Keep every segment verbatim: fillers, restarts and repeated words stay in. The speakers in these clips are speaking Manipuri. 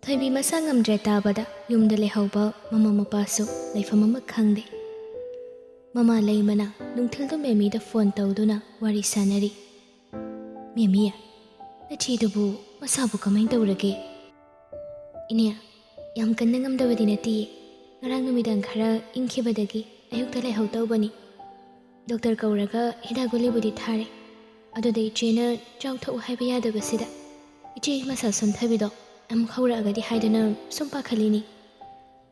ꯊꯣꯏꯕꯤ ꯃꯁꯥ ꯉꯝꯗ꯭ꯔꯦ ꯇꯥꯕꯗ ꯌꯨꯝꯗ ꯂꯩꯍꯧꯕ ꯃꯃꯥ ꯃꯄꯥꯁꯨ ꯂꯩꯐꯝ ꯑꯃ ꯈꯪꯗꯦ꯫ ꯃꯃꯥ ꯂꯩꯃꯅ ꯅꯨꯡꯊꯤꯜꯗ ꯃꯦꯃꯤꯗ ꯐꯣꯟ ꯇꯧꯗꯨꯅ ꯋꯥꯔꯤ ꯁꯥꯟꯅꯔꯤ꯫ "ꯃꯦꯃꯤ, ꯅꯆꯦꯗꯨꯕꯨ ꯃꯁꯥꯕꯨ ꯀꯃꯥꯏꯅ ꯇꯧꯔꯒꯦ?" "ꯏꯅꯦ, ꯌꯥꯝ ꯀꯟꯅ ꯉꯝꯗꯕꯗꯤ ꯅꯠꯇꯤꯌꯦ꯫ ꯉꯔꯥꯡ ꯅꯨꯃꯤꯗꯥꯡ ꯈꯔ ꯏꯪꯈꯤꯕꯗꯒꯤ ꯑꯌꯨꯛꯇ ꯂꯥꯏꯍꯧ ꯇꯧꯕꯅꯤ꯫ ꯗꯣꯛꯇꯔ ꯀꯧꯔꯒ ꯍꯤꯗꯥꯛ ꯒꯨꯂꯤꯕꯨꯗꯤ ꯊꯥꯔꯦ꯫ ꯑꯗꯨꯗ ꯏꯆꯦꯅ ꯆꯥꯎ ꯊꯛꯎ ꯍꯥꯏꯕ ꯌꯥꯗꯕꯁꯤꯗ ꯏꯆꯦꯒꯤ ꯃꯁꯥ ꯁꯣꯟꯊꯕꯤꯗꯣ ꯑꯃꯨꯛ ꯍꯧꯔꯛꯑꯒꯗꯤ ꯍꯥꯏꯗꯅ ꯁꯨꯝ ꯄꯥꯈꯠꯂꯤꯅꯤ꯫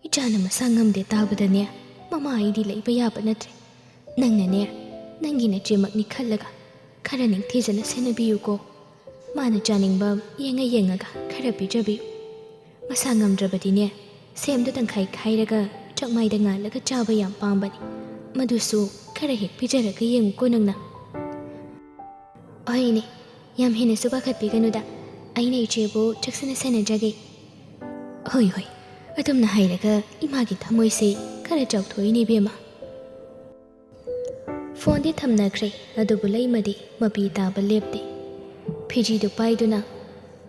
ꯏꯆꯥꯅ ꯃꯁꯥ ꯉꯝꯗꯦ ꯇꯥꯕꯗꯅꯦ, ꯃꯃꯥ ꯑꯩꯗꯤ ꯂꯩꯕ ꯌꯥꯕ ꯅꯠꯇ꯭ꯔꯦ꯫ ꯅꯪꯅꯅꯦ, ꯅꯪꯒꯤ ꯅꯆꯦꯃꯛꯅꯤ ꯈꯜꯂꯒ ꯈꯔ ꯅꯤꯡꯊꯤꯖꯅ ꯁꯦꯟꯅꯕꯤꯌꯨꯀꯣ꯫ ꯃꯥꯅ ꯆꯥꯅꯤꯡꯕ ꯌꯦꯡꯉ ꯌꯦꯡꯉꯒ ꯈꯔ ꯄꯤꯖꯕꯤꯌꯨ꯫ ꯃꯁꯥ ꯉꯝꯗ꯭ꯔꯕꯗꯤꯅꯦ, ꯁꯦꯝꯗꯣ ꯇꯪꯈꯥꯏ ꯈꯥꯏꯔꯒ ꯆꯥꯛꯃꯥꯏꯗ ꯉꯥꯜꯂꯒ ꯆꯥꯕ ꯌꯥꯝ ꯄꯥꯝꯕꯅꯤ꯫ ꯃꯗꯨꯁꯨ ꯈꯔ ꯍꯦꯛ ꯄꯤꯖꯔꯒ ꯌꯦꯡꯉꯨꯀꯣ ꯅꯪꯅ꯫" "ꯍꯣꯏ ꯏꯅꯦ, ꯌꯥꯝ ꯍꯦꯟꯅꯁꯨ ꯄꯥꯈꯠꯄꯤꯒꯅꯨꯗ꯫ ꯑꯩꯅ ꯏꯆꯦꯕꯨ ꯆꯦꯛꯁꯤꯟꯅ ꯁꯦꯟꯅꯖꯒꯦ꯫" "ꯍꯣꯏ, ꯍꯣꯏ, ꯑꯗꯨꯝꯅ ꯍꯥꯏꯔꯒ ꯏꯃꯥꯒꯤ ꯊꯃꯣꯏꯁꯦ ꯈꯔ ꯆꯥꯎꯊꯣꯛꯏꯅꯦ ꯏꯕꯦꯝꯃ꯫" ꯐꯣꯟꯗꯤ ꯊꯝꯅꯈ꯭ꯔꯦ, ꯑꯗꯨꯕꯨ ꯂꯩꯃꯗꯤ ꯃꯄꯤ ꯇꯥꯕ ꯂꯦꯞꯇꯦ꯫ ꯐꯤꯖꯤꯗꯨ ꯄꯥꯏꯗꯨꯅ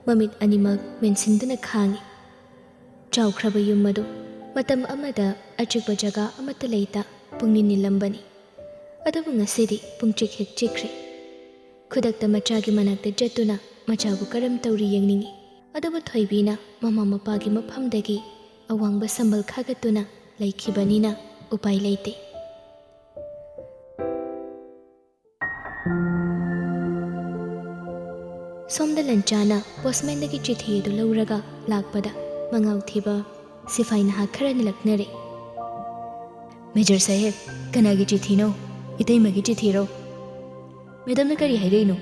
ꯃꯃꯤꯠ ꯑꯅꯤꯃꯛ ꯃꯦꯟꯁꯤꯟꯗꯨꯅ ꯈꯥꯡꯉꯤ꯫ ꯆꯥꯎꯈ꯭ꯔꯕ ꯌꯨꯝ ꯑꯗꯨ ꯃꯇꯝ ꯑꯃꯗ ꯑꯆꯤꯛꯄ ꯖꯒꯥ ꯑꯃꯠꯇ ꯂꯩꯇ ꯄꯨꯡꯅꯤꯜ ꯅꯤꯜꯂꯝꯕꯅꯤ꯫ ꯑꯗꯨꯕꯨ ꯉꯁꯤꯗꯤ ꯄꯨꯡꯆꯤꯛ ꯍꯦꯛ ꯆꯤꯛꯈ꯭ꯔꯦ꯫ ꯈꯨꯗꯛꯇ ꯃꯆꯥꯒꯤ ꯃꯅꯥꯛꯇ ꯆꯠꯇꯨꯅ ꯃꯆꯥꯕꯨ ꯀꯔꯝ ꯇꯧꯔꯤ ꯌꯦꯡꯅꯤꯡꯏ꯫ ꯑꯗꯨꯕꯨ ꯊꯣꯏꯕꯤꯅ ꯃꯃꯥ ꯃꯄꯥꯒꯤ ꯃꯐꯝꯗꯒꯤ ꯑꯋꯥꯡꯕ ꯁꯝꯕꯜ ꯈꯥꯒꯠꯇꯨꯅ ꯂꯩꯈꯤꯕꯅꯤꯅ ꯎꯄꯥꯏ ꯂꯩꯇꯦ꯫ ꯁꯣꯝꯗ ꯂꯟꯆꯥꯅ ꯄꯣꯁꯃꯦꯟꯗꯒꯤ ꯆꯤꯊꯤ ꯑꯗꯨ ꯂꯧꯔꯒ ꯂꯥꯛꯄꯗ ꯃꯉꯥꯎ ꯊꯤꯕ ꯁꯤꯐꯥꯏ ꯅꯍꯥ ꯈꯔꯅ ꯂꯛꯅꯔꯦ꯫ "ꯃꯦꯖꯔ ꯁꯥꯍꯦꯕ, ꯀꯅꯥꯒꯤ ꯆꯤꯊꯤꯅꯣ? ꯏꯇꯩꯃꯒꯤ ꯆꯤꯊꯤꯔꯣ? ꯃꯦꯗꯥꯝꯅ ꯀꯔꯤ ꯍꯥꯏꯔꯛꯏꯅꯣ?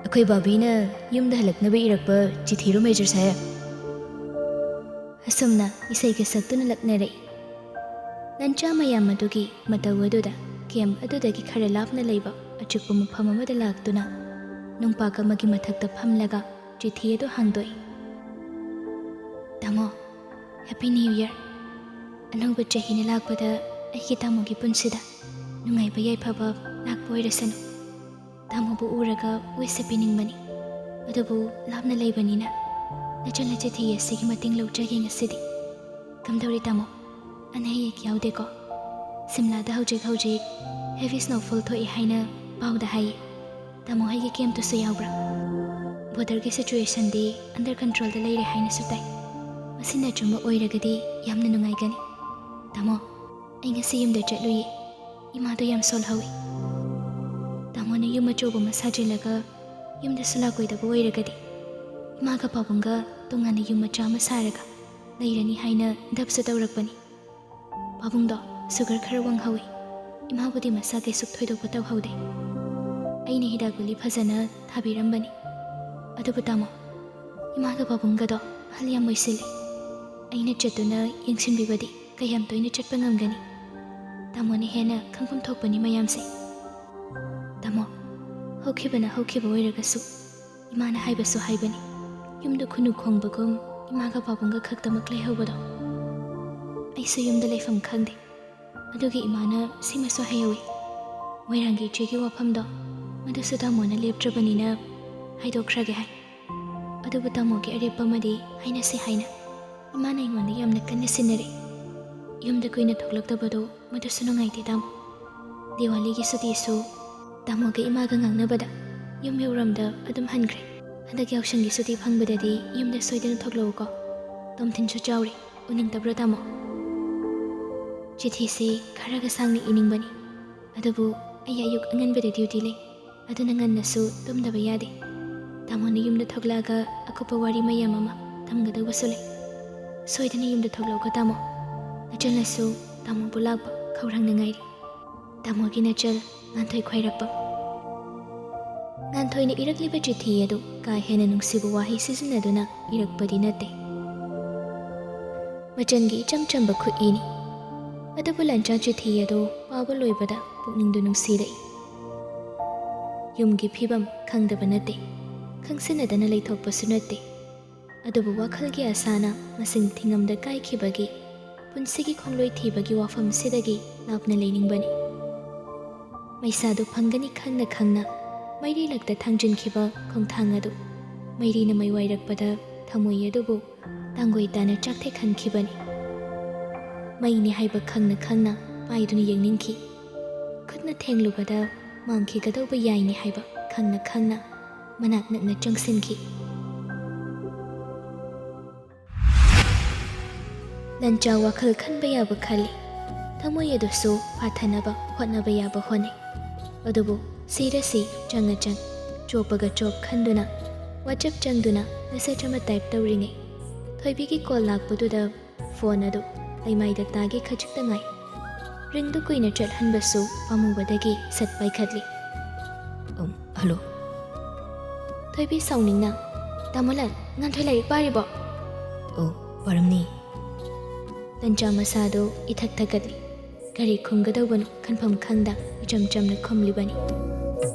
ꯑꯩꯈꯣꯏ ꯕꯥꯕꯤꯅ ꯌꯨꯝꯗ ꯍꯜꯂꯛꯅꯕ ꯏꯔꯛꯄ ꯆꯤꯊꯤꯔꯣ, ꯃꯦꯖꯔ ꯁꯥꯍꯦꯕ?" ꯑꯁꯨꯝꯅ ꯏꯁꯩꯒ ꯁꯛꯇꯨꯅ ꯂꯛꯅꯔꯛꯏ꯫ ꯂꯟꯆꯥ ꯃꯌꯥꯝ ꯑꯗꯨꯒꯤ ꯃꯇꯧ ꯑꯗꯨꯗ ꯀꯦꯝꯞ ꯑꯗꯨꯗꯒꯤ ꯈꯔ ꯂꯥꯞꯅ ꯂꯩꯕ ꯑꯆꯤꯛꯄ ꯃꯐꯝ ꯑꯃꯗ ꯂꯥꯛꯇꯨꯅ ꯅꯨꯡꯄꯥꯛ ꯑꯃꯒꯤ ꯃꯊꯛꯇ ꯐꯝꯂꯒ ꯆꯤꯊꯤ ꯑꯗꯨ ꯍꯥꯡꯗꯣꯛꯏ꯫ "ꯇꯥꯃꯣ, ꯍꯦꯄꯤ ꯅ꯭ꯌꯨ ꯏꯌꯔ꯫ ꯑꯅꯧꯕ ꯆꯍꯤꯅ ꯂꯥꯛꯄꯗ ꯑꯩꯒꯤ ꯇꯥꯃꯣꯒꯤ ꯄꯨꯟꯁꯤꯗ ꯅꯨꯡꯉꯥꯏꯕ ꯌꯥꯏꯐꯕ ꯂꯥꯛꯄ ꯑꯣꯏꯔꯁꯅꯨ꯫ ꯇꯥꯃꯣꯕꯨ ꯎꯔꯒ ꯋꯤꯁꯁꯦ ꯄꯤꯅꯤꯡꯕꯅꯤ, ꯑꯗꯨꯕꯨ ꯂꯥꯞꯅ ꯂꯩꯕꯅꯤꯅ ꯅꯆꯟꯅ ꯆꯤꯊꯤ ꯑꯁꯤꯒꯤ ꯃꯇꯦꯡ ꯂꯧꯖꯒꯦ ꯉꯁꯤꯗꯤ꯫ ꯀꯝꯗꯧꯔꯤ ꯇꯥꯃꯣ? ꯑꯅꯥ ꯑꯌꯦꯛ ꯌꯥꯎꯗꯦꯀꯣ? ꯁꯤꯝꯂꯥꯗ ꯍꯧꯖꯤꯛ ꯍꯧꯖꯤꯛ heavy snowfall ꯊꯣꯛꯏ ꯍꯥꯏꯅ ꯄꯥꯎꯗ ꯍꯥꯏꯌꯦ꯫ ꯇꯥꯃꯣ ꯍꯣꯏꯒꯤ campꯇꯨꯁꯨ ꯌꯥꯎꯕ꯭ꯔꯥ? Borderꯒꯤ situationꯗꯤ under controlꯗ ꯂꯩꯔꯦ ꯍꯥꯏꯅꯁꯨ ꯇꯥꯏ꯫ ꯃꯁꯤꯅ ꯑꯆꯨꯝꯕ ꯑꯣꯏꯔꯒꯗꯤ ꯌꯥꯝꯅ ꯅꯨꯡꯉꯥꯏꯒꯅꯤ꯫ ꯇꯥꯃꯣ, ꯑꯩ ꯉꯁꯤ ꯌꯨꯝꯗ ꯆꯠꯂꯨꯏꯌꯦ꯫ ꯏꯃꯥꯗꯣ ꯌꯥꯝ ꯁꯣꯜꯍꯧꯏ꯫ ꯇꯥꯃꯣꯅ ꯌꯨꯝ ꯑꯆꯧꯕ ꯑꯃ ꯁꯥꯖꯤꯜꯂꯒ ꯌꯨꯝꯗꯁꯨ ꯂꯥꯛꯂꯣꯏꯗꯕ ꯑꯣꯏꯔꯒꯗꯤ ꯏꯃꯥꯒ ꯄꯥꯕꯨꯡꯒ ꯇꯣꯉꯥꯟꯅ ꯌꯨꯝ ꯃꯆꯥ ꯑꯃ ꯁꯥꯔꯒ ꯂꯩꯔꯅꯤ ꯍꯥꯏꯅ ꯙꯞꯁꯨ ꯇꯧꯔꯛꯄꯅꯤ꯫ ꯄꯥꯕꯨꯡꯗꯣ sugar ꯈꯔ ꯋꯥꯡꯍꯧꯏ꯫ ꯏꯃꯥꯕꯨꯗꯤ ꯃꯁꯥ ꯀꯩꯁꯨ ꯊꯣꯏꯗꯣꯛꯄ ꯇꯧꯍꯧꯗꯦ꯫ ꯑꯩꯅ ꯍꯤꯗꯥꯛ ꯒꯨꯂꯤ ꯐꯖꯅ ꯊꯥꯕꯤꯔꯝꯕꯅꯤ꯫ ꯑꯗꯨꯕꯨ ꯇꯥꯃꯣ, ꯏꯃꯥꯒ ꯄꯥꯕꯨꯡꯒꯗꯣ ꯑꯍꯜ ꯌꯥꯝ ꯑꯣꯏꯁꯤꯜꯂꯦ꯫ ꯑꯩꯅ ꯆꯠꯇꯨꯅ ꯌꯦꯡꯁꯤꯟꯕꯤꯕꯗꯤ ꯀꯌꯥꯝ ꯇꯣꯏꯅ ꯆꯠꯄ ꯉꯝꯒꯅꯤ? ꯇꯥꯃꯣꯅ ꯍꯦꯟꯅ ꯈꯪꯐꯝ ꯊꯣꯛꯄꯅꯤ ꯃꯌꯥꯝꯁꯦ꯫ ꯇꯥꯃꯣ, ꯍꯧꯈꯤꯕꯅ ꯍꯧꯈꯤꯕ ꯑꯣꯏꯔꯒꯁꯨ ꯏꯃꯥꯅ ꯍꯥꯏꯕꯁꯨ ꯍꯥꯏꯕꯅꯤ, ꯌꯨꯝꯗ ꯈꯨꯅꯨ ꯈꯣꯡꯕꯒꯨꯝ ꯏꯃꯥꯒ ꯄꯥꯕꯨꯡꯒ ꯈꯛꯇꯃꯛ ꯂꯩꯍꯧꯕꯗꯣ꯫ ꯑꯩꯁꯨ ꯌꯨꯝꯗ ꯂꯩꯐꯝ ꯈꯪꯗꯦ꯫ ꯑꯗꯨꯒꯤ ꯏꯃꯥꯅ ꯁꯤꯃꯁꯨ ꯍꯥꯏꯍꯧꯏ, ꯃꯣꯏꯔꯥꯡꯒꯤ ꯏꯆꯦꯒꯤ ꯋꯥꯐꯝꯗꯣ, ꯃꯗꯨꯁꯨ ꯇꯥꯃꯣꯅ ꯂꯦꯞꯇ꯭ꯔꯕꯅꯤꯅ ꯍꯥꯏꯗꯣꯛꯈ꯭ꯔꯒꯦ ꯍꯥꯏ꯫ ꯑꯗꯨꯕꯨ ꯇꯥꯃꯣꯒꯤ ꯑꯔꯦꯞꯄ ꯑꯃꯗꯤ ꯍꯥꯏꯅꯁꯤ ꯍꯥꯏꯅ ꯏꯃꯥꯅ ꯑꯩꯉꯣꯟꯗ ꯌꯥꯝꯅ ꯀꯟꯅ ꯁꯤꯟꯅꯔꯦ꯫ ꯌꯨꯝꯗ ꯀꯨꯏꯅ ꯊꯣꯛꯂꯛꯇꯕꯗꯣ ꯃꯗꯨꯁꯨ ꯅꯨꯡꯉꯥꯏꯇꯦ ꯇꯥꯃꯣ꯫ ꯗꯤꯋꯥꯂꯤꯒꯤ ꯁꯨꯇꯤꯁꯨ ꯇꯥꯃꯣꯒ ꯏꯃꯥꯒ ꯉꯥꯡꯅꯕꯗ ꯌꯨꯝ ꯌꯧꯔꯝꯗ ꯑꯗꯨꯝ ꯍꯟꯈ꯭ꯔꯦ꯫ ꯍꯟꯗꯛ ꯌꯥꯎꯁꯪꯒꯤ ꯁꯨꯇꯤ ꯐꯪꯕꯗꯗꯤ ꯌꯨꯝꯗ ꯁꯣꯏꯗꯅ ꯊꯣꯛꯂꯛꯎꯀꯣ꯫ ꯇꯣꯝꯊꯤꯟꯁꯨ ꯆꯥꯎꯔꯦ, ꯎꯅꯤꯡꯗꯕ꯭ꯔꯣ ꯇꯥꯃꯣ? ꯆꯤꯊꯤꯁꯤ ꯈꯔꯒ ꯁꯥꯡꯅ ꯏꯅꯤꯡꯕꯅꯤ, ꯑꯗꯨꯕꯨ ꯑꯩ ꯑꯌꯨꯛ ꯑꯉꯟꯕꯗ duty ꯂꯩ, ꯑꯗꯨꯅ ꯉꯟꯅꯁꯨ ꯇꯨꯝꯗꯕ ꯌꯥꯗꯦ꯫ ꯇꯥꯃꯣꯅ ꯌꯨꯝꯗ ꯊꯣꯛꯂꯛꯑꯒ ꯑꯀꯨꯞꯄ ꯋꯥꯔꯤ ꯃꯌꯥꯝ ꯑꯃ ꯇꯝꯒꯗꯧꯕꯁꯨ ꯂꯩ꯫ ꯁꯣꯏꯗꯅ ꯌꯨꯝꯗ ꯊꯣꯛꯂꯛꯎꯀꯣ ꯇꯥꯃꯣ꯫ ꯅꯆꯜꯅꯁꯨ ꯇꯥꯃꯣꯕꯨ ꯂꯥꯛꯄ ꯈꯧꯔꯥꯡꯅ ꯉꯥꯏꯔꯤ꯫ ꯇꯥꯃꯣꯒꯤ ꯅꯆꯜ, ꯉꯥꯟꯊꯣꯏ ꯈ꯭ꯋꯥꯏꯔꯥꯛꯄꯝ꯫ ꯉꯥꯟꯊꯣꯏꯅ ꯏꯔꯛꯂꯤꯕ ꯆꯤꯊꯤ ꯑꯗꯨ ꯀꯥ ꯍꯦꯟꯅ ꯅꯨꯡꯁꯤꯕ ꯋꯥꯍꯩ ꯁꯤꯖꯤꯟꯅꯗꯨꯅ ꯏꯔꯛꯄꯗꯤ ꯅꯠꯇꯦ꯫ ꯃꯆꯟꯒꯤ ꯏꯆꯝ ꯆꯝꯕ ꯈꯨꯠꯏꯅꯤ꯫ ꯑꯗꯨꯕꯨ ꯂꯟꯆꯥ ꯆꯤꯊꯤ ꯑꯗꯨ ꯄꯥꯕ ꯂꯣꯏꯕꯗ ꯄꯨꯛꯅꯤꯡꯗꯨ ꯅꯨꯡꯁꯤꯔꯛꯏ꯫ ꯌꯨꯝꯒꯤ ꯐꯤꯕꯝ ꯈꯪꯗꯕ ꯅꯠꯇꯦ, ꯈꯪꯁꯤꯟꯅꯗꯅ ꯂꯩꯊꯣꯛꯄꯁꯨ ꯅꯠꯇꯦ꯫ ꯑꯗꯨꯕꯨ ꯋꯥꯈꯜꯒꯤ ꯑꯁꯥꯅ ꯃꯁꯤꯡ ꯊꯤꯉꯝꯗ ꯀꯥꯏꯈꯤꯕꯒꯤ ꯄꯨꯟꯁꯤꯒꯤ ꯈꯣꯡꯂꯣꯏ ꯊꯤꯕꯒꯤ ꯋꯥꯐꯝꯁꯤꯗꯒꯤ ꯂꯥꯞꯅ ꯂꯩꯅꯤꯡꯕꯅꯤ꯫ ꯃꯩꯁꯥꯗꯨ ꯐꯪꯒꯅꯤ ꯈꯪꯅ ꯈꯪꯅ ꯃꯩꯔꯤ ꯂꯛꯇ ꯊꯥꯡꯖꯤꯟꯈꯤꯕ ꯈꯣꯡꯊꯥꯡ ꯑꯗꯨ ꯃꯩꯔꯤꯅ ꯃꯩ ꯋꯥꯏꯔꯛꯄꯗ ꯊꯃꯣꯏ ꯑꯗꯨꯕꯨ ꯇꯥꯡꯒꯣꯏ ꯇꯥꯅ ꯆꯥꯛꯊꯦꯛꯍꯟꯈꯤꯕꯅꯤ꯫ ꯃꯩꯅꯤ ꯍꯥꯏꯕ ꯈꯪꯅ ꯈꯪꯅ ꯄꯥꯏꯗꯨꯅ ꯌꯦꯡꯅꯤꯡꯈꯤ꯫ ꯈꯨꯠꯅ ꯊꯦꯡꯂꯨꯕꯗ ꯃꯥꯡꯈꯤꯒꯗꯧꯕ ꯌꯥꯏꯅꯤ ꯍꯥꯏꯕ ꯈꯪꯅ ꯈꯪꯅ ꯃꯅꯥꯛ ꯅꯛꯅ ꯆꯪꯁꯤꯟꯈꯤ꯫ ꯂꯟꯆꯥ ꯋꯥꯈꯜ ꯈꯟꯕ ꯌꯥꯕ ꯈꯜꯂꯤ꯫ ꯊꯃꯣꯏ ꯑꯗꯨꯁꯨ ꯐꯥꯊꯅꯕ ꯍꯣꯠꯅꯕ ꯌꯥꯕ ꯍꯣꯠꯅꯩ꯫ ꯑꯗꯨꯕꯨ ꯁꯤꯔꯁꯤ ꯆꯪꯉ ꯆꯪ, ꯆꯣꯞꯄꯒ ꯆꯣꯞ ꯈꯟꯗꯨꯅ WhatsApp ꯆꯪꯗꯨꯅ message ꯑꯃ type ꯇꯧꯔꯤꯉꯩ, ꯊꯣꯏꯕꯤꯒꯤ call ꯂꯥꯛꯄꯗꯨꯗ phone ꯑꯗꯨ ꯂꯩꯃꯥꯏꯗ ꯇꯥꯒꯦ ꯈꯖꯤꯛꯇ ꯉꯥꯏ꯫ Ringꯗꯨ ꯀꯨꯏꯅ ꯆꯠꯍꯟꯕꯁꯨ ꯄꯥꯝꯃꯨꯕꯗꯒꯤ ꯁꯠ ꯄꯥꯏꯈꯠꯂꯤ꯫ "ꯎꯝ, hello?" ꯊꯣꯏꯕꯤ ꯁꯥꯎꯅꯤꯡꯅ, "ꯇꯥꯃꯣ ꯂꯟ, ꯉꯥꯟꯊꯣꯏ ꯂꯥꯏꯔꯤꯛ ꯄꯥꯔꯤꯕꯣ?" "ꯑꯣ, ꯄꯥꯔꯝꯅꯤ꯫" ꯂꯟꯆꯥ ꯃꯁꯥꯗꯨ ꯏꯊꯛ ꯊꯛꯀꯠꯂꯤ꯫ ꯀꯔꯤ ꯈꯨꯝꯒꯗꯧꯕꯅꯣ ꯈꯟꯐꯝ ꯈꯪꯗ ꯏꯆꯝ ꯆꯝꯅ ꯈꯨꯝꯂꯤꯕꯅꯤ꯫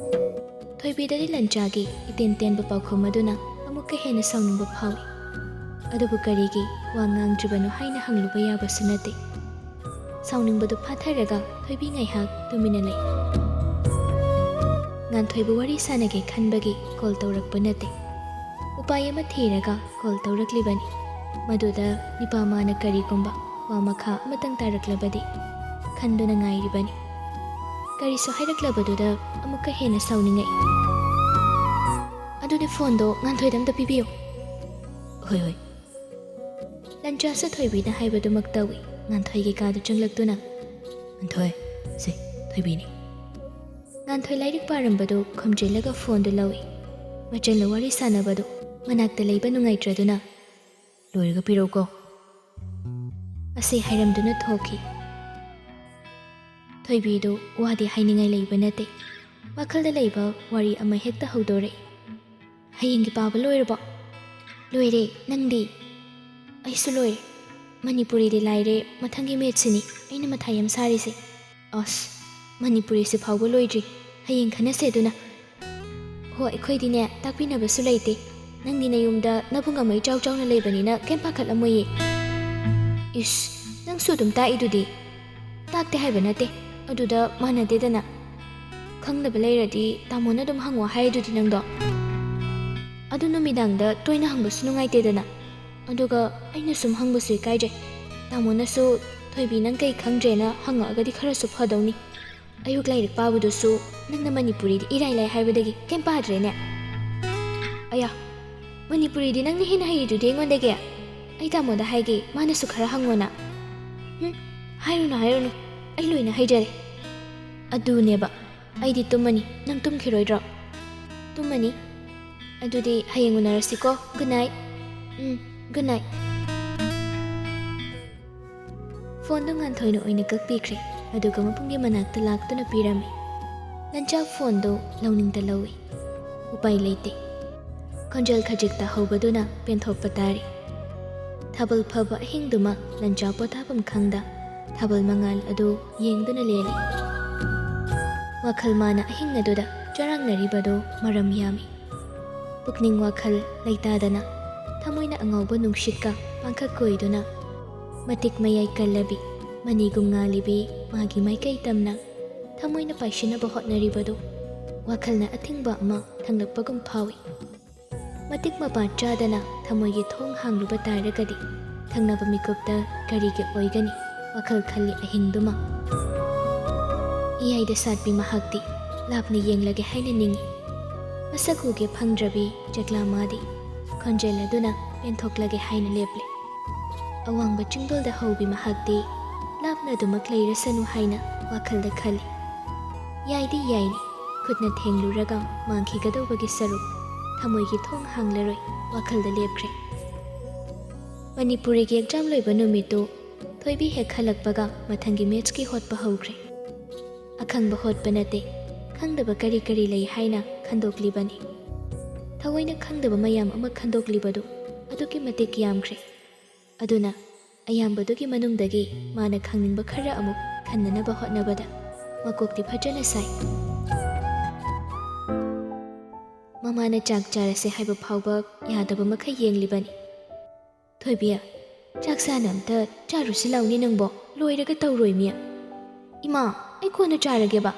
ꯊꯣꯏꯕꯤꯗꯗꯤ ꯂꯟꯆꯥꯒꯤ ꯏꯇꯦꯟ ꯇꯦꯟꯕ ꯄꯥꯎꯈꯨꯝ ꯑꯗꯨꯅ ꯑꯃꯨꯛꯀ ꯍꯦꯟꯅ ꯁꯥꯎꯅꯤꯡꯕ ꯐꯥꯎꯏ꯫ ꯑꯗꯨꯕꯨ ꯀꯔꯤꯒꯤ ꯋꯥ ꯉꯥꯡꯗ꯭ꯔꯤꯕꯅꯣ ꯍꯥꯏꯅ ꯍꯪꯂꯨꯕ ꯌꯥꯕꯁꯨ ꯅꯠꯇꯦ꯫ ꯁꯥꯎꯅꯤꯡꯕꯗꯨ ꯐꯥꯊꯔꯒ ꯊꯣꯏꯕꯤ ꯉꯥꯏꯍꯥꯛ ꯇꯨꯃꯤꯟꯅ ꯂꯩ꯫ ꯉꯥꯟꯊꯣꯏꯕꯨ ꯋꯥꯔꯤ ꯁꯥꯟꯅꯒꯦ ꯈꯟꯕꯒꯤ call ꯇꯧꯔꯛꯄ ꯅꯠꯇꯦ꯫ ꯎꯄꯥꯏ ꯑꯃ ꯊꯤꯔꯒ call ꯇꯧꯔꯛꯂꯤꯕꯅꯤ꯫ ꯃꯗꯨꯗ ꯅꯤꯄꯥ ꯃꯥꯅ ꯀꯔꯤꯒꯨꯝꯕ ꯋꯥ ꯃꯈꯥ ꯑꯃꯇꯪ ꯇꯥꯔꯛꯂꯕꯗꯤ ꯈꯟꯗꯨꯅ ꯉꯥꯏꯔꯤꯕꯅꯤ꯫ ꯀꯔꯤꯁꯨ ꯍꯥꯏꯔꯛꯂꯕꯗꯨꯗ ꯑꯃꯨꯛꯀ ꯍꯦꯟꯅ ꯁꯥꯎꯅꯤꯡꯉꯛꯏ꯫ "ꯑꯗꯨꯗꯤ phoneꯗꯣ ꯉꯥꯟꯊꯣꯏꯗ ꯑꯝꯇ ꯄꯤꯕꯤꯌꯨ꯫" "ꯍꯣꯏ, ꯍꯣꯏ꯫" ꯂꯟꯆꯥꯁꯨ ꯊꯣꯏꯕꯤꯅ ꯍꯥꯏꯕꯗꯨꯃꯛ ꯇꯧꯏ꯫ ꯉꯥꯟꯊꯣꯏꯒꯤ ꯀꯥꯗ ꯆꯪꯂꯛꯇꯨꯅ, "ꯉꯥꯟꯊꯣꯏ, ꯁꯦ, ꯊꯣꯏꯕꯤꯅꯤ꯫" ꯉꯥꯟꯊꯣꯏ ꯂꯥꯏꯔꯤꯛ ꯄꯥꯔꯝꯕꯗꯨ ꯈꯨꯝꯖꯤꯜꯂꯒ phoneꯗꯨ ꯂꯧꯏ꯫ ꯃꯆꯟꯅ ꯋꯥꯔꯤ ꯁꯥꯟꯅꯕꯗꯨ ꯃꯅꯥꯛꯇ ꯂꯩꯕ ꯅꯨꯡꯉꯥꯏꯇ꯭ꯔꯗꯨꯅ, "ꯂꯣꯏꯔꯒ ꯄꯤꯔꯛꯎꯀꯣ꯫" ꯑꯁꯤ ꯍꯥꯏꯔꯝꯗꯨꯅ ꯊꯣꯛꯈꯤ꯫ ꯊꯣꯏꯕꯤꯗꯨ ꯋꯥꯗꯤ ꯍꯥꯏꯅꯤꯡꯉꯥꯏ ꯂꯩꯕ ꯅꯠꯇꯦ꯫ ꯋꯥꯈꯜꯗ ꯂꯩꯕ ꯋꯥꯔꯤ ꯑꯃ ꯍꯦꯛꯇ ꯍꯧꯗꯣꯔꯛꯏ꯫ "ꯍꯌꯦꯡꯒꯤ ꯄꯥꯕ ꯂꯣꯏꯔꯕꯣ?" "ꯂꯣꯏꯔꯦ, ꯅꯪꯗꯤ?" "ꯑꯩꯁꯨ ꯂꯣꯏꯔꯦ꯫ ꯃꯅꯤꯄꯨꯔꯤꯗꯤ ꯂꯥꯏꯔꯦ, ꯃꯊꯪꯒꯤ mathsꯁꯤꯅꯤ ꯑꯩꯅ ꯃꯊꯥ ꯌꯥꯝ ꯁꯥꯔꯤꯁꯦ꯫" "ꯑꯁ, ꯃꯅꯤꯄꯨꯔꯤꯁꯤ ꯐꯥꯎꯕ ꯂꯣꯏꯗ꯭ꯔꯤ, ꯍꯌꯦꯡ ꯈꯟꯅꯁꯦ ꯑꯗꯨꯅ꯫" "ꯍꯣ, ꯑꯩꯈꯣꯏꯗꯤꯅꯦ ꯇꯥꯛꯄꯤꯅꯕꯁꯨ ꯂꯩꯇꯦ꯫ ꯅꯪꯗꯤ ꯅꯌꯨꯝꯗ ꯅꯕꯨꯡ ꯑꯃ ꯏꯆꯥꯎ ꯆꯥꯎꯅ ꯂꯩꯕꯅꯤꯅ ꯀꯩꯝ ꯄꯥꯈꯠꯂꯝꯃꯣꯏꯌꯦ꯫" "ꯏꯁ, ꯅꯪꯁꯨ ꯑꯗꯨꯝ ꯇꯥꯛꯏꯗꯨꯗꯤ꯫" "ꯇꯥꯛꯇꯦ ꯍꯥꯏꯕ ꯅꯠꯇꯦ, ꯑꯗꯨꯗ ꯃꯥꯟꯅꯗꯦꯗꯅ꯫ ꯈꯪꯗꯕ ꯂꯩꯔꯗꯤ ꯇꯥꯃꯣꯅ ꯑꯗꯨꯝ ꯍꯪꯉꯣ ꯍꯥꯏꯗꯨꯗꯤ ꯅꯪꯗꯣ꯫" ꯑꯗꯨ ꯅꯨꯃꯤꯗꯥꯡꯗ ꯇꯣꯏꯅ ꯍꯪꯕꯁꯨ ꯅꯨꯡꯉꯥꯏꯇꯦꯗꯅ꯫ ꯑꯗꯨꯒ ꯑꯩꯅ ꯁꯨꯝ ꯍꯪꯕꯁꯨ ꯏꯀꯥꯏꯖꯩ꯫ ꯇꯥꯃꯣꯅꯁꯨ "ꯊꯣꯏꯕꯤ, ꯅꯪ ꯀꯩ ꯈꯪꯗ꯭ꯔꯦꯅ" ꯍꯪꯉꯛꯑꯒꯗꯤ ꯈꯔꯁꯨ ꯐꯗꯧꯅꯤ꯫ ꯑꯌꯨꯛ ꯂꯥꯏꯔꯤꯛ ꯄꯥꯕꯗꯨꯁꯨ ꯅꯪꯅ ꯃꯅꯤꯄꯨꯔꯤꯗꯤ ꯏꯔꯥꯏ ꯂꯥꯏ ꯍꯥꯏꯕꯗꯒꯤ ꯀꯩꯝ ꯄꯥꯗ꯭ꯔꯦꯅꯦ꯫ ꯑꯌꯥ, ꯃꯅꯤꯄꯨꯔꯤꯗꯤ ꯅꯪꯅ ꯍꯦꯟꯅ ꯍꯩꯔꯤꯗꯨꯗꯤ ꯑꯩꯉꯣꯟꯗꯒꯤ꯫ ꯑꯩ ꯇꯥꯃꯣꯗ ꯍꯥꯏꯒꯦ, ꯃꯥꯅꯁꯨ ꯈꯔ ꯍꯪꯉꯣꯅ꯫ ꯍꯨꯝ, ꯍꯥꯏꯔꯨꯅꯨ, ꯍꯥꯏꯔꯨꯅꯨ, ꯑꯩ ꯂꯣꯏꯅ ꯍꯩꯖꯔꯦ꯫ ꯑꯗꯨꯅꯦꯕ, ꯑꯩꯗꯤ ꯇꯨꯝꯃꯅꯤ, ꯅꯪ ꯇꯨꯝꯈꯤꯔꯣꯏꯗ꯭ꯔꯣ? ꯇꯨꯝꯃꯅꯤ꯫ ꯑꯗꯨꯗꯤ ꯍꯌꯦꯡ ꯎꯅꯔꯁꯤꯀꯣ꯫ Good night꯫ ꯎꯝ, good night꯫ ꯐꯣꯟꯗꯨ ꯉꯥꯟꯊꯣꯏꯅ ꯑꯣꯏꯅ ꯀꯛꯄꯤꯈ꯭ꯔꯦ, ꯑꯗꯨꯒ ꯃꯕꯨꯡꯒꯤ ꯃꯅꯥꯛꯇ ꯂꯥꯛꯇꯨꯅ ꯄꯤꯔꯝꯃꯤ꯫ ꯂꯟꯆꯥ ꯐꯣꯟꯗꯨ ꯂꯧꯅꯤꯡꯗ ꯂꯧꯏ꯫ ꯎꯄꯥꯏ ꯂꯩꯇꯦ꯫ ꯈꯣꯟꯖꯦꯜ ꯈꯖꯤꯛꯇ ꯍꯧꯕꯗꯨꯅ ꯄꯦꯟꯊꯣꯛꯄ ꯇꯥꯔꯦ꯫ ꯊꯥꯕꯜ ꯐꯕ ꯑꯍꯤꯡꯗꯨꯃ ꯂꯟꯆꯥ ꯄꯣꯊꯥꯐꯝ ꯈꯪꯗ ꯊꯥꯕꯜ ꯃꯉꯥꯜ ꯑꯗꯨ ꯌꯦꯡꯗꯨꯅ ꯂꯦꯜꯂꯤ꯫ ꯋꯥꯈꯜ ꯃꯥꯅ ꯑꯍꯤꯡ ꯑꯗꯨꯗ ꯆꯔꯥꯡꯅꯔꯤꯕꯗꯨ ꯃꯔꯝ ꯌꯥꯝꯃꯤ꯫ ꯄꯨꯛꯅꯤꯡ ꯋꯥꯈꯜ ꯂꯩꯇꯥꯗꯅ ꯊꯃꯣꯏꯅ ꯑꯉꯥꯎꯕ ꯅꯨꯡꯁꯤꯠꯀ ꯄꯥꯡꯈꯛ ꯀꯣꯏꯗꯨꯅ ꯃꯇꯤꯛ ꯃꯌꯥꯏ ꯀꯜꯂꯕꯤ ꯃꯅꯤꯒꯨꯝ ꯉꯥꯜꯂꯤꯕꯤ ꯃꯥꯒꯤ ꯃꯥꯏꯀꯩ ꯇꯝꯅ ꯊꯃꯣꯏꯅ ꯄꯥꯏꯁꯤꯟꯅꯕ ꯍꯣꯠꯅꯔꯤꯕꯗꯨ ꯋꯥꯈꯜꯅ ꯑꯊꯤꯡꯕ ꯑꯃ ꯊꯥꯡꯂꯛꯄꯒꯨꯝ ꯐꯥꯎꯏ꯫ ꯃꯇꯤꯛ ꯃꯄꯥ ꯆꯥꯗꯅ ꯊꯃꯣꯏꯒꯤ ꯊꯣꯡ ꯍꯥꯡꯂꯨꯕ ꯇꯥꯔꯒꯗꯤ ꯊꯪꯅꯕ ꯃꯤꯀꯨꯞꯇ ꯀꯔꯤꯒꯤ ꯑꯣꯏꯒꯅꯤ ꯋꯥꯈꯜ ꯈꯜꯂꯤ ꯑꯍꯤꯡꯗꯨꯃ꯫ ꯏꯌꯥꯏꯗ ꯁꯥꯠꯄꯤ ꯃꯍꯥꯛꯇꯤ ꯂꯥꯞꯅ ꯌꯦꯡꯂꯒꯦ ꯍꯥꯏꯅ ꯅꯤꯡꯏ꯫ ꯃꯁꯛ ꯎꯒꯦ ꯐꯪꯗ꯭ꯔꯕꯤ ꯆꯦꯛꯂꯥ ꯃꯥꯗꯤ ꯈꯣꯟꯖꯦꯜ ꯑꯗꯨꯅ ꯄꯦꯟꯊꯣꯛꯂꯒꯦ ꯍꯥꯏꯅ ꯂꯦꯞꯂꯦ꯫ ꯑꯋꯥꯡꯕ ꯆꯤꯡꯗꯣꯜꯗ ꯍꯧꯕꯤ ꯃꯍꯥꯛꯇꯤ ꯂꯥꯞꯅ ꯑꯗꯨꯃꯛ ꯂꯩꯔꯁꯅꯨ ꯍꯥꯏꯅ ꯋꯥꯈꯜꯗ ꯈꯜꯂꯤ꯫ ꯌꯥꯏꯗꯤ ꯌꯥꯏꯅꯤ, ꯈꯨꯠꯅ ꯊꯦꯡꯂꯨꯔꯒ ꯃꯥꯡꯈꯤꯒꯗꯧꯕꯒꯤ ꯁꯔꯨꯛ ꯊꯃꯣꯏꯒꯤ ꯊꯣꯡ ꯍꯥꯡꯂꯔꯣꯏ ꯋꯥꯈꯜꯗ ꯂꯦꯞꯈ꯭ꯔꯦ꯫ ꯃꯅꯤꯄꯨꯔꯤꯒꯤ ꯑꯦꯛꯖꯥꯝ ꯂꯣꯏꯕ ꯅꯨꯃꯤꯠꯇꯨ ꯊꯣꯏꯕꯤ ꯍꯦꯛ ꯍꯜꯂꯛꯄꯒ ꯃꯊꯪꯒꯤ ꯃꯦꯠꯁꯀꯤ ꯍꯣꯠꯄ ꯍꯧꯈ꯭ꯔꯦ꯫ ꯑꯈꯪꯕ ꯍꯣꯠꯄ ꯅꯠꯇꯦ, ꯈꯪꯗꯕ ꯀꯔꯤ ꯀꯔꯤ ꯂꯩ ꯍꯥꯏꯅ ꯈꯟꯗꯣꯛꯂꯤꯕꯅꯤ꯫ ꯊꯑꯣꯏꯅ ꯈꯪꯗꯕ ꯃꯌꯥꯝ ꯑꯃ ꯈꯟꯗꯣꯛꯂꯤꯕꯗꯨ ꯑꯗꯨꯛꯀꯤ ꯃꯇꯤꯛ ꯌꯥꯝꯈ꯭ꯔꯦ꯫ ꯑꯗꯨꯅ ꯑꯌꯥꯝꯕꯗꯨꯒꯤ ꯃꯅꯨꯡꯗꯒꯤ ꯃꯥꯅ ꯈꯪꯅꯤꯡꯕ ꯈꯔ ꯑꯃꯨꯛ ꯈꯟꯅꯅꯕ ꯍꯣꯠꯅꯕꯗ ꯃꯀꯣꯛꯇꯤ ꯐꯖꯅ ꯁꯥꯏ꯫ ꯃꯃꯥꯅ ꯆꯥꯛ ꯆꯥꯔꯁꯦ ꯍꯥꯏꯕ ꯐꯥꯎꯕ ꯌꯥꯗꯕ ꯃꯈꯩ ꯌꯦꯡꯂꯤꯕꯅꯤ꯫ "ꯊꯣꯏꯕꯤ, ꯆꯥꯛ ꯆꯥꯅ ꯑꯝꯇ ꯆꯥꯔꯨꯁꯤ ꯂꯥꯎꯅꯦ ꯅꯪꯕꯣ, ꯂꯣꯏꯔꯒ ꯇꯧꯔꯣꯏꯃꯤ꯫" "ꯏꯃꯥ, ꯑꯩ ꯀꯣꯟꯅ ꯆꯥꯔꯒꯦꯕ꯫"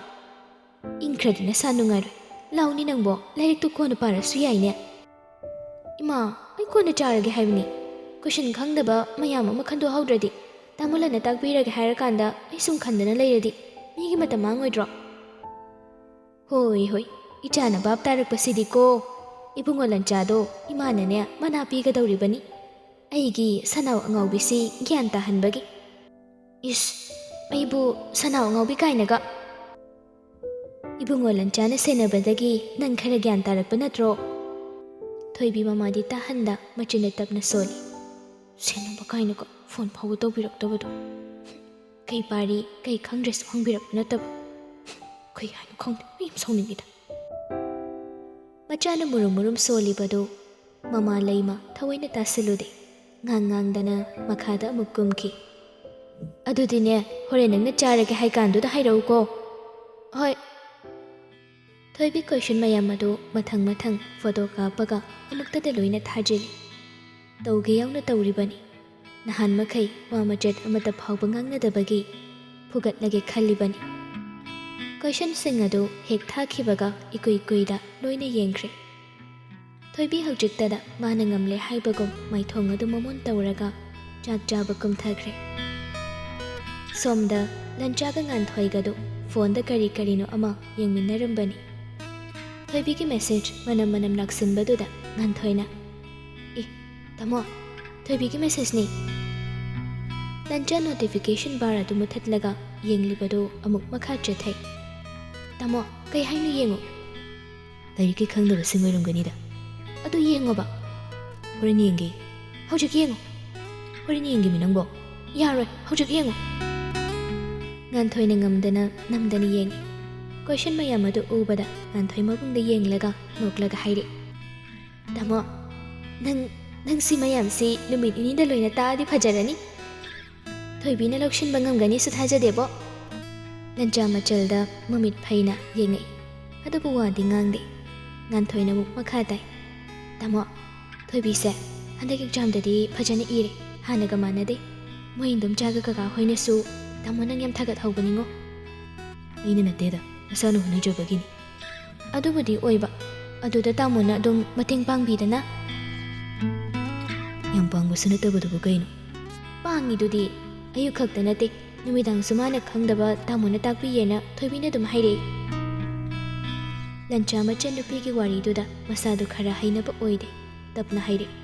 "ꯏꯪꯈ꯭ꯔꯗꯤ ꯅꯁꯥ ꯅꯨꯡꯉꯥꯏꯔꯣꯏ꯫ ꯂꯥꯎꯅꯦ ꯅꯪꯕꯣ, ꯂꯥꯏꯔꯤꯛꯇꯨ ꯀꯣꯟꯅ ꯄꯥꯔꯁꯨ ꯌꯥꯏꯅꯦ꯫" "ꯏꯃꯥ, ꯑꯩ ꯀꯣꯟꯅ ꯆꯥꯔꯒꯦ ꯍꯥꯏꯕꯅꯤ꯫ ꯀꯣꯏꯁꯟ ꯈꯪꯗꯕ ꯃꯌꯥꯝ ꯑꯃ ꯈꯟꯗꯣꯛꯍꯧꯗ꯭ꯔꯗꯤ, ꯇꯥꯃꯣ ꯂꯟꯅ ꯇꯥꯛꯄꯤꯔꯒꯦ ꯍꯥꯏꯔꯀꯥꯟꯗ ꯑꯩ ꯁꯨꯝ ꯈꯟꯗꯅ ꯂꯩꯔꯗꯤ ꯃꯤꯒꯤ ꯃꯇꯝ ꯃꯥꯡꯉꯣꯏꯗ꯭ꯔꯣ?" "ꯍꯣꯏ, ꯍꯣꯏ, ꯏꯆꯥꯅ ꯚꯥꯞ ꯇꯥꯔꯛꯄꯁꯤꯗꯤꯀꯣ꯫ ꯏꯕꯨꯡꯉꯣ ꯂꯟꯆꯥꯗꯣ ꯏꯃꯥꯅꯅꯦ ꯃꯅꯥ ꯄꯤꯒꯗꯧꯔꯤꯕꯅꯤ, ꯑꯩꯒꯤ ꯁꯅꯥꯎ ꯑꯉꯥꯎꯕꯤꯁꯤ ꯒ꯭ꯌꯥꯟ ꯇꯥꯍꯟꯕꯒꯤ꯫" "ꯏꯁ, ꯑꯩꯕꯨ ꯁꯅꯥꯎ ꯑꯉꯥꯎꯕꯤ ꯀꯥꯏꯅꯒ?" "ꯏꯕꯨꯡꯉꯣ ꯂꯟꯆꯥꯅ ꯁꯦꯟꯅꯕꯗꯒꯤ ꯅꯪ ꯈꯔ ꯒ꯭ꯌꯥꯟ ꯇꯥꯔꯛꯄ ꯅꯠꯇ꯭ꯔꯣ?" ꯊꯣꯏꯕꯤ ꯃꯃꯥꯗꯤ ꯇꯥꯍꯟꯗ ꯃꯆꯤꯟꯗ ꯇꯞꯅ ꯁꯣꯜꯂꯤ꯫ "ꯁꯦꯟꯅꯕ ꯀꯥꯏꯅꯒ ꯐꯣꯟ ꯐꯥꯎꯕ ꯇꯧꯕꯤꯔꯛꯇꯕꯗꯣ꯫ ꯀꯩ ꯄꯥꯔꯤ, ꯀꯩ ꯈꯪꯗ꯭ꯔꯦꯁꯨ ꯍꯪꯕꯤꯔꯛꯄ ꯅꯠꯇꯕ꯫ ꯀꯩ ꯍꯥꯏꯅꯣ ꯈꯪꯗꯦ, ꯑꯩ ꯌꯥꯝ ꯁꯥꯎꯅꯤꯡꯉꯤꯗ꯫" ꯃꯆꯥꯅ ꯃꯨꯔꯨꯝ ꯃꯨꯔꯨꯝ ꯁꯣꯜꯂꯤꯕꯗꯨ ꯃꯃꯥ ꯂꯩꯃ ꯊꯑꯣꯏꯅ ꯇꯥꯁꯤꯜꯂꯨꯗꯦ꯫ ꯉꯥꯡ ꯉꯥꯡꯗꯅ ꯃꯈꯥꯗ ꯑꯃꯨꯛ ꯀꯨꯝꯈꯤ꯫ "ꯑꯗꯨꯗꯤꯅꯦ, ꯍꯣꯔꯦꯟ ꯅꯪꯅ ꯆꯥꯔꯒꯦ ꯍꯥꯏ ꯀꯥꯟꯗꯨꯗ ꯍꯥꯏꯔꯛꯎꯀꯣ꯫" "ꯍꯣꯏ꯫" ꯊꯣꯏꯕꯤ ꯀꯣꯏꯁꯟ ꯃꯌꯥꯝ ꯑꯗꯨ ꯃꯊꯪ ꯃꯊꯪ ꯐꯣꯇꯣ ꯀꯥꯞꯄꯒ ꯑꯃꯨꯛꯇꯗ ꯂꯣꯏꯅ ꯊꯥꯖꯤꯜꯂꯤ꯫ ꯇꯧꯒꯦ ꯌꯥꯎꯅ ꯇꯧꯔꯤꯕꯅꯤ꯫ ꯅꯍꯥꯟ ꯃꯈꯩ ꯋꯥ ꯃꯆꯦꯠ ꯑꯃꯠꯇ ꯐꯥꯎꯕ ꯉꯥꯡꯅꯗꯕꯒꯤ ꯐꯨꯒꯠꯂꯒꯦ ꯈꯜꯂꯤꯕꯅꯤ꯫ ꯀꯣꯏꯁꯟꯁꯤꯡ ꯑꯗꯨ ꯍꯦꯛ ꯊꯥꯈꯤꯕꯒ ꯏꯀꯨꯏ ꯀꯨꯏꯗ ꯂꯣꯏꯅ ꯌꯦꯡꯈ꯭ꯔꯦ꯫ ꯊꯣꯏꯕꯤ ꯍꯧꯖꯤꯛꯇꯗ ꯃꯥꯅ ꯉꯝꯂꯦ ꯍꯥꯏꯕꯒꯨꯝ ꯃꯥꯏꯊꯣꯡ ꯑꯗꯨ ꯃꯃꯣꯟ ꯇꯧꯔꯒ ꯆꯥꯛ ꯆꯥꯕ ꯀꯨꯝꯊꯈ꯭ꯔꯦ꯫ ꯁꯣꯝꯗ ꯂꯟꯆꯥꯒ ꯉꯥꯟꯊꯣꯏꯒꯗꯨ ꯐꯣꯟꯗ ꯀꯔꯤ ꯀꯔꯤꯅꯣ ꯑꯃ ꯌꯦꯡꯃꯤꯟꯅꯔꯝꯕꯅꯤ꯫ ꯊꯣꯏꯕꯤꯒꯤ ꯃꯦꯁꯦꯖ ꯃꯅꯝ ꯃꯅꯝ ꯂꯥꯛꯁꯤꯟꯕꯗꯨꯗ ꯉꯥꯟꯊꯣꯏꯅ, "ꯑꯦ, ꯇꯥꯃꯣ, ꯊꯣꯏꯕꯤꯒꯤ ꯃꯦꯁꯦꯖꯅꯤ꯫" ꯂꯟꯆꯥ ꯅꯣꯇꯤꯐꯤꯀꯦꯁꯟ ꯕꯥꯔ ꯑꯗꯨ ꯃꯨꯊꯠꯂꯒ ꯌꯦꯡꯂꯤꯕꯗꯨ ꯑꯃꯨꯛ ꯃꯈꯥ ꯆꯠꯊꯩ꯫ "ꯇꯥꯃꯣ, ꯀꯩ ꯍꯥꯏꯅꯣ ꯌꯦꯡꯉꯨ꯫" "ꯂꯥꯏꯔꯤꯛꯀꯤ ꯈꯪꯗꯕꯁꯤꯡ ꯑꯣꯏꯔꯝꯒꯅꯤꯗ꯫" "ꯑꯗꯨ ꯌꯦꯡꯉꯣꯕ꯫" "ꯍꯣꯔꯦꯟ ꯌꯦꯡꯒꯦ꯫" "ꯍꯧꯖꯤꯛ ꯌꯦꯡꯉꯨ꯫" "ꯍꯣꯔꯦꯟ ꯌꯦꯡꯒꯦꯃꯤ ꯅꯪꯕꯣ꯫" "ꯌꯥꯔꯣꯏ, ꯍꯧꯖꯤꯛ ꯌꯦꯡꯉꯨ꯫" ꯉꯥꯟꯊꯣꯏꯅ ꯉꯝꯗꯅ ꯅꯝꯗꯅ ꯌꯦꯡꯉꯤ꯫ ꯀꯣꯏꯁꯟ ꯃꯌꯥꯝ ꯑꯗꯨ ꯎꯕꯗ ꯉꯥꯟꯊꯣꯏ ꯃꯕꯨꯡꯗ ꯌꯦꯡꯂꯒ ꯅꯣꯛꯂꯒ ꯍꯥꯏꯔꯛꯏ, "ꯇꯥꯃꯣ, ꯅꯪ, ꯅꯪ ꯁꯤ ꯃꯌꯥꯝꯁꯤ ꯅꯨꯃꯤꯠ ꯅꯤꯅꯤꯗ ꯂꯣꯏꯅ ꯇꯥꯛꯑꯗꯤ ꯐꯖꯔꯅꯤ꯫ ꯊꯣꯏꯕꯤꯅ ꯂꯧꯁꯤꯟꯕ ꯉꯝꯒꯅꯤꯁꯨ ꯊꯥꯖꯗꯦꯕꯣ꯫" ꯂꯟꯆꯥ ꯃꯆꯜꯗ ꯃꯃꯤꯠ ꯐꯩꯅ ꯌꯦꯡꯉꯛꯏ꯫ ꯑꯗꯨꯕꯨ ꯋꯥꯗꯤ ꯉꯥꯡꯗꯦ꯫ ꯉꯥꯟꯊꯣꯏꯅ ꯑꯃꯨꯛ ꯃꯈꯥ ꯇꯥꯏ, "ꯇꯥꯃꯣ, ꯊꯣꯏꯕꯤꯁꯦ ꯍꯟꯗꯛ ꯑꯦꯛꯖꯥꯝꯗꯗꯤ ꯐꯖꯅ ꯏꯔꯦ, ꯍꯥꯟꯅꯒ ꯃꯥꯟꯅꯗꯦ꯫ ꯃꯣꯏ ꯏꯟꯗꯣꯝꯆꯥꯒ ꯀꯀꯥ ꯍꯣꯏꯅꯁꯨ ꯇꯥꯃꯣ ꯅꯪ ꯌꯥꯝ ꯊꯥꯒꯠꯍꯧꯕꯅꯤꯉꯣ꯫" "ꯑꯩꯅ ꯅꯠꯇꯦꯗ, ꯃꯁꯥꯅ ꯍꯣꯠꯅꯖꯕꯒꯤꯅꯤ꯫" "ꯑꯗꯨꯕꯨꯗꯤ ꯑꯣꯏꯕ, ꯑꯗꯨꯗ ꯇꯥꯃꯣꯅ ꯑꯗꯨꯝ ꯃꯇꯦꯡ ꯄꯥꯡꯕꯤꯗꯅ꯫" ꯄꯥꯡꯕꯁꯨ ꯅꯠꯇꯕꯗꯨꯕꯨ ꯀꯩꯅꯣ? ꯄꯥꯡꯉꯤꯗꯨꯗꯤ꯫ ꯑꯌꯨꯛ ꯈꯛꯇ ꯅꯠꯇꯦ, ꯅꯨꯃꯤꯗꯥꯡꯁꯨ ꯃꯥꯅ ꯈꯪꯗꯕ ꯇꯥꯃꯣꯅ ꯇꯥꯛꯄꯤꯌꯦꯅ ꯊꯣꯏꯕꯤꯅ ꯑꯗꯨꯝ ꯍꯥꯏꯔꯛꯏ꯫ ꯂꯟꯆꯥ ꯃꯆꯟꯅꯨꯄꯤꯒꯤ ꯋꯥꯔꯤꯗꯨꯗ ꯃꯁꯥꯗꯨ ꯈꯔ ꯍꯩꯅꯕ ꯑꯣꯏꯗꯦ꯫ ꯇꯞꯅ ꯍꯥꯏꯔꯛꯏ,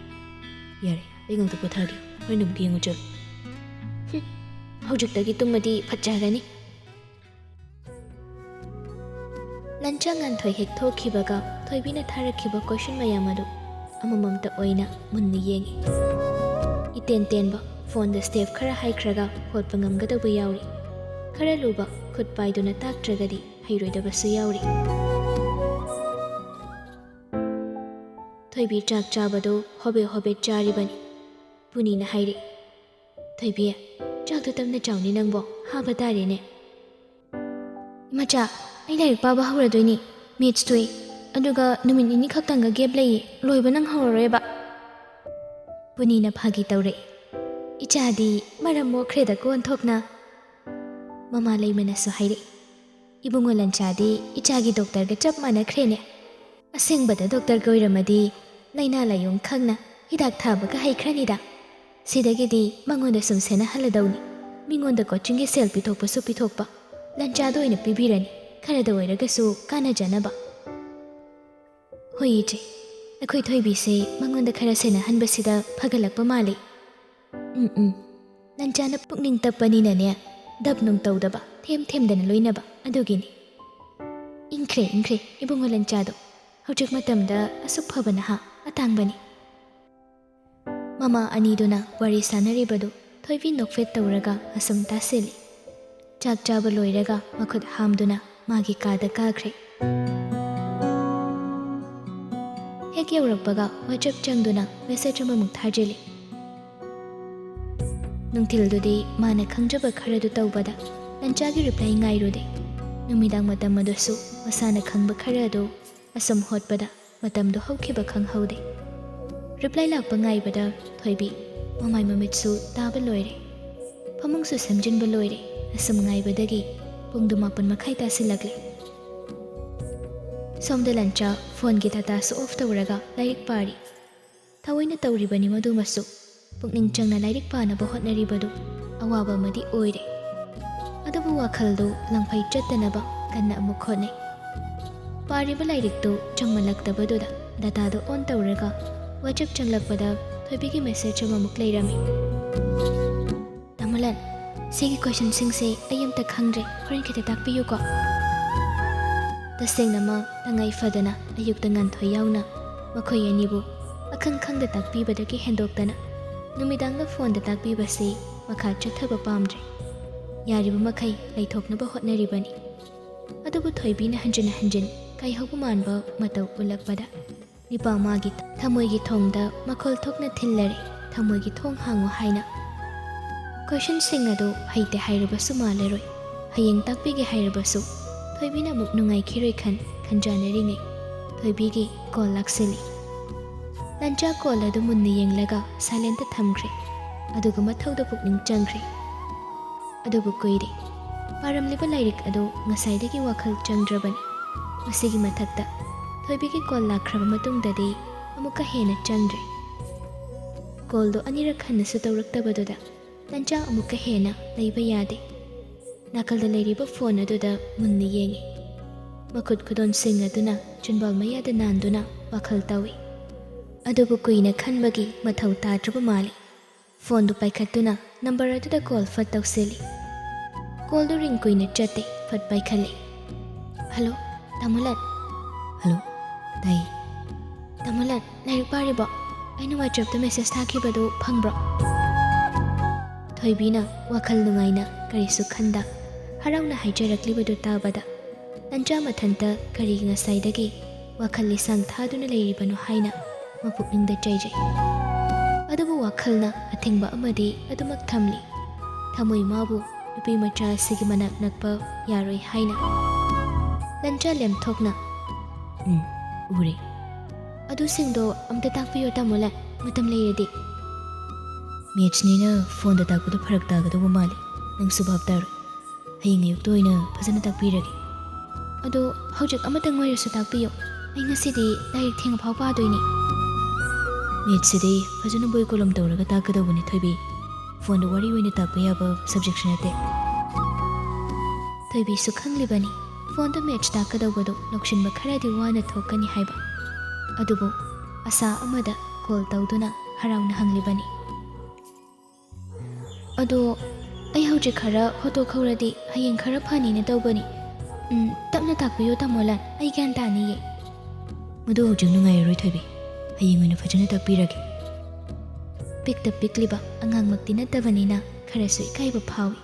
"ꯌꯥꯔꯦ, ꯑꯩ ꯉꯥꯛꯇ ꯄꯣꯊꯥꯒꯦ, ꯍꯣꯔꯦꯟ ꯑꯃꯨꯛ ꯌꯦꯡꯉꯨ ꯆꯠꯂꯨ꯫" "ꯍꯨꯝ, ꯍꯧꯖꯤꯛꯇꯒꯤ ꯇꯨꯝꯃꯗꯤ ꯐꯠꯖꯔꯅꯤ꯫" ꯂꯟꯆꯥ ꯉꯥꯟꯊꯣꯏ ꯍꯦꯛ ꯊꯣꯛꯈꯤꯕꯒ ꯊꯣꯏꯕꯤꯅ ꯊꯥꯔꯛꯈꯤꯕ ꯀꯣꯏꯁꯟ ꯃꯌꯥꯝ ꯑꯗꯨ ꯑꯃꯃꯝꯇ ꯑꯣꯏꯅ ꯃꯨꯟꯅ ꯌꯦꯡꯉꯤ꯫ ꯏꯇꯦꯟ ꯇꯦꯟꯕ ꯐꯣꯟꯗ ꯁ꯭ꯇꯦꯞ ꯈꯔ ꯍꯥꯏꯈ꯭ꯔꯒ ꯍꯣꯠꯄ ꯉꯝꯒꯗꯧꯕ ꯌꯥꯎꯔꯤ꯫ ꯈꯔ ꯂꯨꯕ ꯈꯨꯠ ꯄꯥꯏꯗꯨꯅ ꯇꯥꯛꯇ꯭ꯔꯒꯗꯤ ꯍꯩꯔꯣꯏꯗꯕꯁꯨ ꯌꯥꯎꯔꯤ꯫ ꯊꯣꯏꯕꯤ ꯆꯥꯛ ꯆꯥꯕꯗꯨ ꯍꯣꯕꯦ ꯍꯣꯕꯦ ꯆꯥꯔꯤꯕꯅꯤ꯫ ꯄꯨꯅꯤꯅ ꯍꯥꯏꯔꯛꯏ, "ꯊꯣꯏꯕꯤ, ꯆꯥꯛꯇꯣ ꯇꯞꯅ ꯆꯥꯎꯅꯦ ꯅꯪꯕꯣ, ꯍꯥꯕ ꯇꯥꯔꯦꯅꯦ꯫" "ꯏꯃꯥꯆꯥ, ꯑꯩ ꯂꯥꯏꯔꯤꯛ ꯄꯥꯕ ꯍꯧꯔꯗꯣꯏꯅꯤ꯫ ꯃꯦꯠꯁ ꯇꯨꯌꯦ, ꯑꯗꯨꯒ ꯅꯨꯃꯤꯠ ꯅꯤꯅꯤ ꯈꯛꯇꯪꯒ ꯒꯦꯞ ꯂꯩꯌꯦ, ꯂꯣꯏꯕ ꯅꯪ ꯍꯧꯔꯔꯣꯏꯕ꯫" ꯄꯨꯅꯤꯅ ꯐꯥꯒꯤ ꯇꯧꯔꯛꯏ꯫ "ꯏꯆꯥꯗꯤ ꯃꯔꯝ ꯃꯣꯛꯈ꯭ꯔꯦꯗꯀꯣ ꯑꯣꯟꯊꯣꯛꯅ꯫" ꯃꯃꯥ ꯂꯩꯃꯅꯁꯨ ꯍꯥꯏꯔꯛꯏ, "ꯏꯕꯨꯡꯉꯣ ꯂꯟꯆꯥꯗꯤ ꯏꯆꯥꯒꯤ ꯗꯣꯛꯇꯔꯒ ꯆꯞ ꯃꯥꯟꯅꯈ꯭ꯔꯦꯅꯦ꯫ ꯑꯁꯦꯡꯕꯗ ꯗꯣꯛꯇꯔꯒ ꯑꯣꯏꯔꯝꯃꯗꯤ ꯂꯥꯏꯅꯥ ꯂꯥꯏꯌꯣꯡ ꯈꯪꯅ ꯍꯤꯗꯥꯛ ꯊꯥꯕꯒ ꯍꯩꯈ꯭ꯔꯅꯤꯗ꯫ ꯁꯤꯗꯒꯤꯗꯤ ꯃꯉꯣꯟꯗ ꯁꯨꯝ ꯁꯦꯟꯅꯍꯜꯂꯗꯧꯅꯤ꯫ ꯃꯤꯉꯣꯟꯗ ꯀꯣꯆꯤꯡꯒꯤ ꯁꯦꯜ ꯄꯤꯊꯣꯛꯄꯁꯨ ꯄꯤꯊꯣꯛꯄ, ꯂꯟꯆꯥꯗ ꯑꯣꯏꯅ ꯄꯤꯕꯤꯔꯅꯤ, ꯈꯔꯗ ꯑꯣꯏꯔꯒꯁꯨ ꯀꯥꯟꯅꯖꯅꯕ꯫" "ꯍꯣꯏ ꯏꯆꯦ, ꯑꯩꯈꯣꯏ ꯊꯣꯏꯕꯤꯁꯦ ꯃꯉꯣꯟꯗ ꯈꯔ ꯁꯦꯟꯅꯍꯟꯕꯁꯤꯗ ꯐꯒꯠꯂꯛꯄ ꯃꯥꯜꯂꯤ꯫" "ꯎꯝ, ꯎꯝ, ꯂꯟꯆꯥꯅ ꯄꯨꯛꯅꯤꯡ ꯇꯞꯄꯅꯤꯅꯅꯦ, ꯗꯞ ꯅꯨꯡ ꯇꯧꯗꯕ, ꯊꯦꯝ ꯊꯦꯝꯗꯅ ꯂꯣꯏꯅꯕ, ꯑꯗꯨꯒꯤꯅꯤ꯫" "ꯏꯪꯈ꯭ꯔꯦ, ꯏꯪꯈ꯭ꯔꯦ ꯏꯕꯨꯡꯉꯣ ꯂꯟꯆꯥꯗꯣ꯫ ꯍꯧꯖꯤꯛ ꯃꯇꯝꯗ ꯑꯁꯨꯛ ꯐꯕ ꯅꯍꯥ ꯑꯇꯥꯡꯕꯅꯤ꯫" ꯃꯃꯥ ꯑꯅꯤꯗꯨꯅ ꯋꯥꯔꯤ ꯁꯥꯟꯅꯔꯤꯕꯗꯨ ꯊꯣꯏꯕꯤ ꯅꯣꯛꯐꯦꯠ ꯇꯧꯔꯒ ꯑꯁꯨꯝ ꯇꯥꯁꯤꯜꯂꯤ꯫ ꯆꯥꯛ ꯆꯥꯕ ꯂꯣꯏꯔꯒ ꯃꯈꯨꯠ ꯍꯥꯝꯗꯨꯅ ꯃꯥꯒꯤ ꯀꯥꯗ ꯀꯥꯈ꯭ꯔꯦ꯫ ꯍꯦꯛ ꯌꯧꯔꯛꯄꯒ WhatsApp ꯆꯪꯗꯨꯅ ꯃꯦꯁꯦꯖ ꯑꯃꯃꯨꯛ ꯊꯥꯖꯤꯜꯂꯤ꯫ ꯅꯨꯡꯊꯤꯜꯗꯨꯗꯤ ꯃꯥꯅ ꯈꯪꯖꯕ ꯈꯔꯗꯨ ꯇꯧꯕꯗ ꯂꯟꯆꯥꯒꯤ ꯔꯤꯄ꯭ꯂꯥꯏ ꯉꯥꯏꯔꯨꯗꯦ꯫ ꯅꯨꯃꯤꯗꯥꯡ ꯃꯇꯝ ꯑꯗꯨꯁꯨ ꯃꯁꯥꯅ ꯈꯪꯕ ꯈꯔ ꯑꯗꯨ ꯑꯁꯨꯝ ꯍꯣꯠꯄꯗ ꯃꯇꯝꯗꯨ ꯍꯧꯈꯤꯕ ꯈꯪꯍꯧꯗꯦ꯫ ꯔꯤꯄ꯭ꯂꯥꯏ ꯂꯥꯛꯄ ꯉꯥꯏꯕꯗ ꯊꯣꯏꯕꯤ ꯃꯃꯥꯏ ꯃꯃꯤꯠꯁꯨ ꯇꯥꯕ ꯂꯣꯏꯔꯦ, ꯐꯃꯨꯡꯁꯨ ꯁꯦꯝꯖꯤꯟꯕ ꯂꯣꯏꯔꯦ꯫ ꯑꯁꯨꯝ ꯉꯥꯏꯕꯗꯒꯤ ꯄꯨꯡꯗꯨ ꯃꯥꯄꯟ ꯃꯈꯥꯏ ꯇꯥꯁꯤꯜꯂꯛꯂꯦ꯫ ꯁꯣꯝꯗ ꯂꯟꯆꯥ ꯐꯣꯟꯒꯤ ꯗꯇꯥꯁꯨ ꯑꯣꯐ ꯇꯧꯔꯒ ꯂꯥꯏꯔꯤꯛ ꯄꯥꯔꯤ꯫ ꯊꯑꯣꯏꯅ ꯇꯧꯔꯤꯕꯅꯤ ꯃꯗꯨꯃꯁꯨ꯫ ꯄꯨꯛꯅꯤꯡ ꯆꯪꯅ ꯂꯥꯏꯔꯤꯛ ꯄꯥꯅꯕ ꯍꯣꯠꯅꯔꯤꯕꯗꯨ ꯑꯋꯥꯕ ꯑꯃꯗꯤ ꯑꯣꯏꯔꯦ꯫ ꯑꯗꯨꯕꯨ ꯋꯥꯈꯜꯗꯨ ꯂꯪꯐꯩ ꯆꯠꯇꯅꯕ ꯀꯟꯅ ꯑꯃꯨꯛ ꯍꯣꯠꯅꯩ꯫ ꯄꯥꯔꯤꯕ ꯂꯥꯏꯔꯤꯛꯇꯨ ꯆꯪꯃꯜꯂꯛꯇꯕꯗꯨꯗ data ꯗꯨ on ꯇꯧꯔꯒ WhatsApp ꯆꯪꯂꯛꯄꯗ ꯊꯣꯏꯕꯤꯒꯤ message ꯑꯃꯃꯨꯛ ꯂꯩꯔꯝꯃꯤ꯫ "ꯇꯥꯃꯣꯂꯥꯜ, ꯁꯤꯒꯤ question ꯁꯤꯡꯁꯦ ꯑꯩ ꯑꯝꯇ ꯈꯪꯗ꯭ꯔꯦ, ꯍꯣꯔꯦꯟ ꯈꯤꯇ ꯇꯥꯛꯄꯤꯌꯨꯀꯣ꯫" ꯇꯁꯦꯡꯅꯃꯛ ꯇꯉꯥꯏ ꯐꯗꯅ ꯑꯌꯨꯛꯇ ꯉꯥꯟꯊꯣꯏ ꯌꯥꯎꯅ ꯃꯈꯣꯏ ꯑꯅꯤꯕꯨ ꯑꯈꯪ ꯈꯪꯗ ꯇꯥꯛꯄꯤꯕꯗꯒꯤ ꯍꯦꯟꯗꯣꯛꯇꯅ ꯅꯨꯃꯤꯗꯥꯡꯗ phone ꯗ ꯇꯥꯛꯄꯤꯕꯁꯤ ꯃꯈꯥ ꯆꯠꯊꯕ ꯄꯥꯝꯗ꯭ꯔꯦ꯫ ꯌꯥꯔꯤꯕ ꯃꯈꯩ ꯂꯩꯊꯣꯛꯅꯕ ꯍꯣꯠꯅꯔꯤꯕꯅꯤ꯫ ꯑꯗꯨꯕꯨ ꯊꯣꯏꯕꯤꯅ ꯍꯟꯖꯤꯟ ꯍꯟꯖꯤꯟ ꯀꯥꯏꯍꯧꯕ ꯃꯥꯟꯕ ꯃꯇꯧ ꯎꯠꯂꯛꯄꯗ ꯅꯤꯄꯥ ꯃꯥꯒꯤ ꯊꯃꯣꯏꯒꯤ ꯊꯣꯡꯗ ꯃꯈꯣꯜ ꯊꯣꯛꯅ ꯊꯤꯜꯂꯔꯦ, "ꯊꯃꯣꯏꯒꯤ ꯊꯣꯡ ꯍꯥꯡꯉꯨ" ꯍꯥꯏꯅ꯫ Question ꯁꯤꯡ ꯑꯗꯨ ꯍꯩꯇꯦ ꯍꯥꯏꯔꯕꯁꯨ ꯃꯥꯜꯂꯔꯣꯏ, ꯍꯌꯦꯡ ꯇꯥꯛꯄꯤꯒꯦ ꯍꯥꯏꯔꯕꯁꯨ ꯊꯣꯏꯕꯤꯅ ꯑꯃꯨꯛ ꯅꯨꯡꯉꯥꯏꯈꯤꯔꯣꯏ ꯈꯟ ꯈꯟꯖꯥꯟꯅꯔꯤꯉꯩ ꯊꯣꯏꯕꯤꯒꯤ call ꯂꯥꯛꯁꯤꯜꯂꯤ꯫ ꯂꯟꯆꯥ call ꯑꯗꯨ ꯃꯨꯟꯅ ꯌꯦꯡꯂꯒ silent ꯇ ꯊꯝꯈ꯭ꯔꯦ꯫ ꯑꯗꯨꯒ ꯃꯊꯧꯗ ꯄꯨꯛꯅꯤꯡ ꯆꯪꯈ꯭ꯔꯦ꯫ ꯑꯗꯨꯕꯨ ꯀꯨꯏꯔꯦ꯫ ꯄꯥꯔꯝꯂꯤꯕ ꯂꯥꯏꯔꯤꯛ ꯑꯗꯨ ꯉꯁꯥꯏꯗꯒꯤ ꯋꯥꯈꯜ ꯆꯪꯗ꯭ꯔꯕꯅꯤ꯫ ꯃꯁꯤꯒꯤ ꯃꯊꯛꯇ ꯊꯣꯏꯕꯤꯒꯤ call ꯂꯥꯛꯈ꯭ꯔꯕ ꯃꯇꯨꯡꯗꯗꯤ ꯑꯃꯨꯛꯀ ꯍꯦꯟꯅ ꯆꯪꯗ꯭ꯔꯦ꯫ Call ꯗꯨ ꯑꯅꯤꯔꯛ ꯍꯟꯅꯁꯨ ꯇꯧꯔꯛꯇꯕꯗꯨꯗ ꯂꯟꯆꯥ ꯑꯃꯨꯛꯀ ꯍꯦꯟꯅ ꯂꯩꯕ ꯌꯥꯗꯦ꯫ ꯅꯥꯀꯜꯗ ꯂꯩꯔꯤꯕ phone ꯑꯗꯨꯗ ꯃꯨꯟꯅ ꯌꯦꯡꯉꯤ꯫ ꯃꯈꯨꯠ ꯈꯨꯗꯣꯟꯁꯤꯡ ꯑꯗꯨꯅ ꯆꯤꯟꯕꯥꯜ ꯃꯌꯥꯗ ꯅꯥꯟꯗꯨꯅ ꯋꯥꯈꯜ ꯇꯧꯏ꯫ ꯑꯗꯨꯕꯨ ꯀꯨꯏꯅ ꯈꯟꯕꯒꯤ ꯃꯊꯧ ꯇꯥꯗ꯭ꯔꯕ ꯃꯥꯜꯂꯤ꯫ Phone ꯗꯨ ꯄꯥꯏꯈꯠꯇꯨꯅ number ꯑꯗꯨꯗ call ꯐꯠ ꯇꯧꯁꯤꯜꯂꯤ꯫ Call ꯗꯨ ring ꯀꯨꯏꯅ ꯆꯠꯇꯦ, ꯐꯠ ꯄꯥꯏꯈꯠꯂꯦ꯫ "Hello, ꯇꯥꯃꯣꯂꯥꯜ꯫" "Hello, ꯇꯥꯏꯌꯦ꯫" "ꯇꯥꯃꯣꯂꯥꯜ, ꯂꯥꯏꯔꯤꯛ ꯄꯥꯔꯤꯕꯣ? ꯑꯩꯅ WhatsApp ꯇ message ꯊꯥꯈꯤꯕꯗꯨ ꯐꯪꯕ꯭ꯔꯣ?" ꯊꯣꯏꯕꯤꯅ ꯋꯥꯈꯜ ꯅꯨꯡꯉꯥꯏꯅ ꯀꯔꯤꯁꯨ ꯈꯟꯗ ꯍꯔꯥꯎꯅ ꯍꯥꯏꯖꯔꯛꯂꯤꯕꯗꯨ ꯇꯥꯕꯗ ꯂꯟꯆꯥ ꯃꯊꯟꯇ ꯀꯔꯤꯒꯤ ꯉꯁꯥꯏꯗꯒꯤ ꯋꯥꯈꯜ ꯂꯤꯁꯥꯡ ꯊꯥꯗꯨꯅ ꯂꯩꯔꯤꯕꯅꯣ ꯍꯥꯏꯅ ꯃꯄꯨꯛꯅꯤꯡꯗ ꯆꯩꯖꯩ꯫ ꯑꯗꯨꯕꯨ ꯋꯥꯈꯜꯅ ꯑꯊꯤꯡꯕ ꯑꯃꯗꯤ ꯑꯗꯨꯃꯛ ꯊꯝꯂꯤ꯫ ꯊꯃꯣꯏ ꯃꯥꯕꯨ ꯅꯨꯄꯤ ꯃꯆꯥ ꯑꯁꯤꯒꯤ ꯃꯅꯥꯛ ꯅꯛꯄ ꯌꯥꯔꯣꯏ ꯍꯥꯏꯅ꯫ ꯂꯟꯆꯥ ꯂꯦꯝꯊꯣꯛꯅ, "ꯎꯝ, ꯎꯔꯦ꯫ ꯑꯗꯨꯁꯤꯡꯗꯣ ꯑꯝꯇ ꯇꯥꯛꯄꯤꯌꯣ ꯇꯥꯃꯣꯂꯥꯜ, ꯃꯇꯝ ꯂꯩꯔꯗꯤ꯫" "Maths ꯅꯤꯅ phone ꯗ ꯇꯥꯛꯄꯗꯣ ꯐꯔꯛ ꯇꯥꯒꯗꯧꯕ ꯃꯥꯜꯂꯤ꯫ ꯅꯪꯁꯨ ꯚꯥꯞ ꯇꯥꯔꯣꯏ꯫ ꯍꯌꯦꯡ ꯑꯌꯨꯛꯇ ꯑꯣꯏꯅ ꯐꯖꯅ ꯇꯥꯛꯄꯤꯔꯒꯦ꯫" "ꯑꯗꯣ ꯍꯧꯖꯤꯛ ꯑꯃꯇꯪ ꯑꯣꯏꯔꯁꯨ ꯇꯥꯛꯄꯤꯌꯨ꯫ ꯑꯩ ꯉꯁꯤꯗꯤ ꯂꯥꯏꯔꯤꯛ ꯊꯦꯡꯉꯐꯥꯎ ꯄꯥꯗꯣꯏꯅꯤ꯫" ꯃꯦꯠꯁꯁꯤꯗꯤ ꯐꯖꯅ ꯕꯣꯏ ꯀꯣꯂꯣꯝ ꯇꯧꯔꯒ ꯇꯥꯛꯀꯗꯧꯕꯅꯤ ꯊꯣꯏꯕꯤ꯫ ꯐꯣꯟꯗ ꯋꯥꯔꯤ ꯑꯣꯏꯅ ꯇꯥꯛꯄ ꯌꯥꯕ ꯁꯕꯖꯦꯛꯁꯨ ꯅꯠꯇꯦ꯫ ꯊꯣꯏꯕꯤꯁꯨ ꯈꯪꯂꯤꯕꯅꯤ, ꯐꯣꯟꯗ ꯃꯦꯠꯁ ꯇꯥꯛꯀꯗꯧꯕꯗꯣ ꯂꯧꯁꯤꯟꯕ ꯈꯔꯗꯤ ꯋꯥꯅ ꯊꯣꯛꯀꯅꯤ ꯍꯥꯏꯕ꯫ ꯑꯗꯨꯕꯨ ꯑꯁꯥ ꯑꯃꯗ ꯀꯣꯜ ꯇꯧꯗꯨꯅ ꯍꯔꯥꯎꯅ ꯍꯪꯂꯤꯕꯅꯤ꯫ "ꯑꯗꯣ ꯑꯩ ꯍꯧꯖꯤꯛ ꯈꯔ ꯍꯣꯠꯇꯣꯛꯍꯧꯔꯗꯤ ꯍꯌꯦꯡ ꯈꯔ ꯐꯅꯤꯅ ꯇꯧꯕꯅꯤ꯫ ꯎꯝ, ꯇꯞꯅ ꯇꯥꯛꯄꯤꯌꯨ ꯇꯥꯃꯣ ꯂꯥꯟ, ꯑꯩ ꯒ꯭ꯌꯥꯟ ꯇꯥꯅꯤꯌꯦ꯫" "ꯃꯗꯨ ꯍꯧꯖꯤꯛ ꯅꯨꯡꯉꯥꯏꯔꯔꯣꯏ ꯊꯣꯏꯕꯤ, ꯍꯌꯦꯡ ꯑꯣꯏꯅ ꯐꯖꯅ ꯇꯥꯛꯄꯤꯔꯒꯦ꯫" ꯄꯤꯛꯇ ꯄꯤꯛꯂꯤꯕ ꯑꯉꯥꯡꯃꯛꯇꯤ ꯅꯠꯇꯕꯅꯤꯅ ꯈꯔꯁꯨ ꯏꯀꯥꯏꯕ ꯐꯥꯎꯏ꯫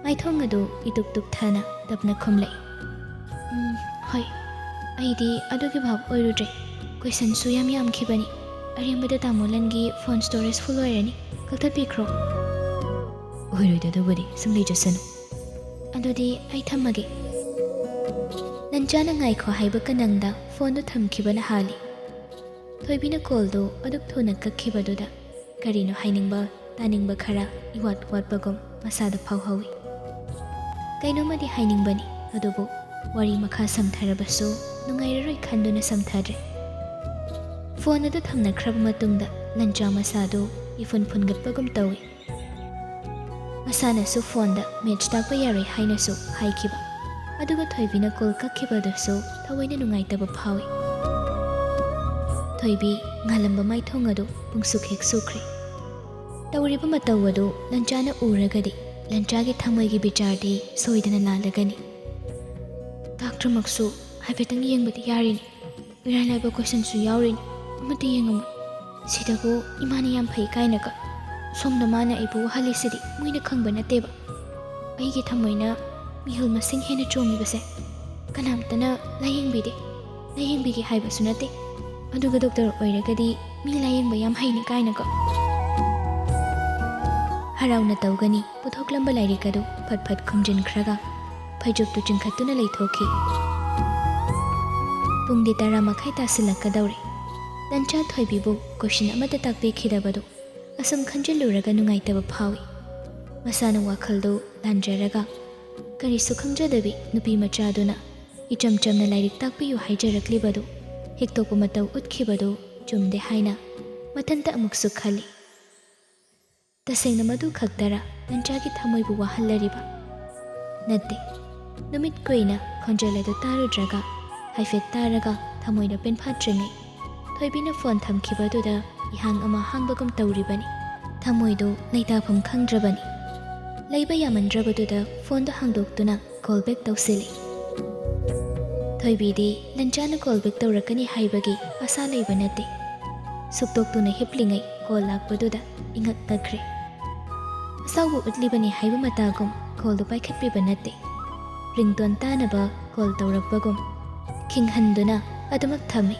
ꯃꯥꯏꯊꯣꯡ ꯑꯗꯨ ꯏꯇꯨꯛ ꯇꯨꯛꯊꯅ ꯇꯞꯅ ꯈꯨꯝꯂꯛꯏ꯫ "ꯎꯝ, ꯍꯣꯏ, ꯑꯩꯗꯤ ꯑꯗꯨꯒꯤ ꯚꯥꯞ ꯑꯣꯏꯔꯨꯗ꯭ꯔꯦ꯫ ꯀꯣꯏꯁꯟꯁꯨ ꯌꯥꯝ ꯌꯥꯝꯈꯤꯕꯅꯤ꯫ ꯑꯔꯦꯝꯕꯗ ꯇꯥꯃꯣ ꯂꯟꯒꯤ ꯐꯣꯟ ꯁ꯭ꯇꯣꯔꯦꯖ ꯐꯨꯜ ꯑꯣꯏꯔꯅꯤ꯫ ꯀꯛꯊꯠꯄꯤꯈ꯭ꯔꯣ꯫" "ꯑꯣꯏꯔꯣꯏꯗ ꯑꯗꯨꯕꯨꯗꯤ, ꯁꯨꯝ ꯂꯩꯖꯁꯅꯨ꯫" "ꯑꯗꯨꯗꯤ ꯑꯩ ꯊꯝꯃꯒꯦ꯫" ꯂꯟꯆꯥꯅ ꯉꯥꯏꯈꯣ ꯍꯥꯏꯕ ꯀꯅꯪꯗ ꯐꯣꯟꯗꯨ ꯊꯝꯈꯤꯕꯅ ꯍꯥꯜꯂꯤ꯫ ꯊꯣꯏꯕꯤꯅ ꯀꯣꯜꯗꯨ ꯑꯗꯨꯛ ꯊꯨꯅ ꯀꯛꯈꯤꯕꯗꯨꯗ ꯀꯔꯤꯅꯣ ꯍꯥꯏꯅꯤꯡꯕ ꯇꯥꯅꯤꯡꯕ ꯈꯔ ꯏꯋꯥꯠ ꯋꯥꯠꯄꯒꯨꯝ ꯃꯁꯥꯗ ꯐꯥꯎꯍꯧꯏ꯫ ꯀꯩꯅꯣꯝꯃꯗꯤ ꯍꯥꯏꯅꯤꯡꯕꯅꯤ, ꯑꯗꯨꯕꯨ ꯋꯥꯔꯤ ꯃꯈꯥ ꯁꯝꯊꯔꯕꯁꯨ ꯅꯨꯡꯉꯥꯏꯔꯔꯣꯏ ꯈꯟꯗꯨꯅ ꯁꯝꯊꯗ꯭ꯔꯦ꯫ ꯐꯣꯟ ꯑꯗꯨ ꯊꯝꯅꯈ꯭ꯔꯕ ꯃꯇꯨꯡꯗ ꯂꯟꯆꯥ ꯃꯁꯥꯗꯨ ꯏꯐꯨꯟ ꯐꯨꯟꯒꯠꯄꯒꯨꯝ ꯇꯧꯏ꯫ ꯃꯁꯥꯅꯁꯨ ꯐꯣꯟꯗ ꯃꯦꯠꯁ ꯇꯥꯛꯄ ꯌꯥꯔꯣꯏ ꯍꯥꯏꯅꯁꯨ ꯍꯥꯏꯈꯤꯕ, ꯑꯗꯨꯒ ꯊꯣꯏꯕꯤꯅ ꯀꯣꯜ ꯀꯛꯈꯤꯕꯗꯨꯁꯨ ꯊꯋꯥꯏꯅ ꯅꯨꯡꯉꯥꯏꯇꯕ ꯐꯥꯎꯏ꯫ ꯊꯣꯏꯕꯤ ꯉꯥꯜꯂꯝꯕ ꯃꯥꯏꯊꯣꯡ ꯑꯗꯨ ꯄꯨꯡꯁꯨꯛ ꯍꯦꯛ ꯁꯨꯈ꯭ꯔꯦ꯫ ꯇꯧꯔꯤꯕ ꯃꯇꯧ ꯑꯗꯨ ꯂꯟꯆꯥꯅ ꯎꯔꯒꯗꯤ ꯂꯟꯆꯥꯒꯤ ꯊꯃꯣꯏꯒꯤ ꯕꯤꯆꯥꯔꯗꯤ ꯁꯣꯏꯗꯅ ꯂꯥꯜꯂꯒꯅꯤ꯫ "ꯗꯥꯛꯇꯔꯃꯛꯁꯨ ꯍꯥꯏꯐꯦꯠꯇꯪ ꯌꯦꯡꯕꯗꯤ ꯌꯥꯔꯤꯅꯤ꯫ ꯏꯔꯥꯏ ꯂꯥꯏꯕ ꯀꯣꯏꯁꯟꯁꯨ ꯌꯥꯎꯔꯤꯅꯤ, ꯑꯃꯠꯇ ꯌꯦꯡꯉꯝꯃꯨ꯫ ꯁꯤꯗꯕꯨ ꯏꯃꯥꯅ ꯌꯥꯝ ꯐꯩ ꯀꯥꯏꯅꯒ ꯁꯣꯝꯗ ꯃꯥꯅ ꯑꯩꯕꯨ ꯋꯥꯍꯜꯂꯤꯁꯤꯗꯤ ꯃꯣꯏꯅ ꯈꯪꯕ ꯅꯠꯇꯦꯕ꯫ ꯑꯩꯒꯤ ꯊꯃꯣꯏꯅ ꯃꯤꯍꯨꯜ ꯃꯁꯤꯡ ꯍꯦꯟꯅ ꯆꯣꯡꯉꯤꯕꯁꯦ ꯀꯅꯥꯝꯇꯅ ꯂꯥꯌꯦꯡꯕꯤꯗꯦ꯫ ꯂꯥꯌꯦꯡꯕꯤꯒꯦ ꯍꯥꯏꯕꯁꯨ ꯅꯠꯇꯦ꯫ ꯑꯗꯨꯒ ꯗꯣꯛꯇꯔ ꯑꯣꯏꯔꯒꯗꯤ ꯃꯤ ꯂꯥꯌꯦꯡꯕ ꯌꯥꯝ ꯍꯩꯅꯤ ꯀꯥꯏꯅꯀꯣ꯫" ꯍꯔꯥꯎꯅ ꯇꯧꯒꯅꯤ ꯄꯨꯊꯣꯛꯂꯝꯕ ꯂꯥꯏꯔꯤꯛ ꯑꯗꯨ ꯐꯠ ꯐꯠ ꯈꯨꯝꯖꯤꯟꯈ꯭ꯔꯒ ꯐꯩꯖꯨꯞꯇꯨ ꯆꯤꯡꯈꯠꯇꯨꯅ ꯂꯩꯊꯣꯛꯈꯤ꯫ ꯄꯨꯡꯗꯤ ꯇꯔꯥ ꯃꯈꯥꯏ ꯇꯥꯁꯤꯜꯂꯛꯀꯗꯧꯔꯦ꯫ ꯂꯟꯆꯥ ꯊꯣꯏꯕꯤꯕꯨ ꯀꯣꯏꯁꯟ ꯑꯃꯠꯇ ꯇꯥꯛꯄꯤꯈꯤꯗꯕꯗꯨ ꯑꯁꯨꯝ ꯈꯟꯖꯤꯜꯂꯨꯔꯒ ꯅꯨꯡꯉꯥꯏꯇꯕ ꯐꯥꯎꯏ꯫ ꯃꯁꯥꯅ ꯋꯥꯈꯜꯗꯨ ꯂꯥꯟꯖꯔꯒ ꯀꯔꯤꯁꯨ ꯈꯪꯖꯗꯕꯤ ꯅꯨꯄꯤ ꯃꯆꯥꯗꯨꯅ ꯏꯆꯝ ꯆꯝꯅ ꯂꯥꯏꯔꯤꯛ ꯇꯥꯛꯄꯤꯌꯨ ꯍꯥꯏꯖꯔꯛꯂꯤꯕꯗꯨ ꯍꯤꯛꯇꯣꯛꯄ ꯃꯇꯧ ꯎꯠꯈꯤꯕꯗꯨ ꯆꯨꯝꯗꯦ ꯍꯥꯏꯅ ꯃꯊꯟꯇ ꯑꯃꯨꯛꯁꯨ ꯈꯜꯂꯤ, "ꯇꯁꯦꯡꯅ ꯃꯗꯨ ꯈꯛꯇꯔ ꯂꯟꯆꯥꯒꯤ ꯊꯃꯣꯏꯕꯨ ꯋꯥꯍꯜꯂꯔꯤꯕ?" ꯅꯠꯇꯦ꯫ ꯅꯨꯃꯤꯠ ꯀꯨꯏꯅ ꯈꯣꯟꯖꯦꯜ ꯑꯗꯨ ꯇꯥꯔꯨꯗ꯭ꯔꯒ, ꯍꯥꯏꯐꯦꯠ ꯇꯥꯔꯒ ꯊꯃꯣꯏꯗ ꯄꯦꯟꯐꯥꯠꯇ꯭ꯔꯤꯉꯩ, ꯊꯣꯏꯕꯤꯅ ꯐꯣꯟ ꯊꯝꯈꯤꯕꯗꯨꯗ ꯏꯍꯥꯡ ꯑꯃ ꯍꯥꯡꯕꯒꯨꯝ ꯇꯧꯔꯤꯕꯅꯤ꯫ ꯊꯃꯣꯏꯗꯨ ꯂꯩꯇꯥꯐꯝ ꯈꯪꯗ꯭ꯔꯕꯅꯤ꯫ ꯂꯩꯕ ꯌꯥꯃꯟꯗ꯭ꯔꯕꯗꯨꯗ ꯐꯣꯟꯗꯨ ꯍꯥꯡꯗꯣꯛꯇꯨꯅ ꯀꯣꯜ ꯕꯦꯛ ꯇꯧꯁꯤꯜꯂꯤ꯫ ꯊꯣꯏꯕꯤꯗꯤ ꯂꯟꯆꯥꯅ ꯀꯣꯜ ꯕꯦꯛ ꯇꯧꯔꯛꯀꯅꯤ ꯍꯥꯏꯕꯒꯤ ꯑꯁꯥ ꯂꯩꯕ ꯅꯠꯇꯦ꯫ ꯁꯨꯛꯇꯣꯛꯇꯨꯅ ꯍꯤꯞꯂꯤꯉꯩ ꯀꯣꯜ ꯂꯥꯛꯄꯗꯨꯗ ꯏꯉꯛ ꯉꯛꯈ꯭ꯔꯦ꯫ ꯑꯁꯥꯎꯕ ꯎꯠꯂꯤꯕꯅꯤ ꯍꯥꯏꯕ ꯃꯇꯥꯒꯨꯝ ꯀꯣꯜꯗꯨ ꯄꯥꯏꯈꯠꯄꯤꯕ ꯅꯠꯇꯦ꯫ ꯔꯤꯡꯇꯣꯟ ꯇꯥꯅꯕ ꯀꯣꯜ ꯇꯧꯔꯛꯄꯒꯨꯝ ꯈꯤꯡꯍꯟꯗꯨꯅ ꯑꯗꯨꯃꯛ ꯊꯝꯃꯤ꯫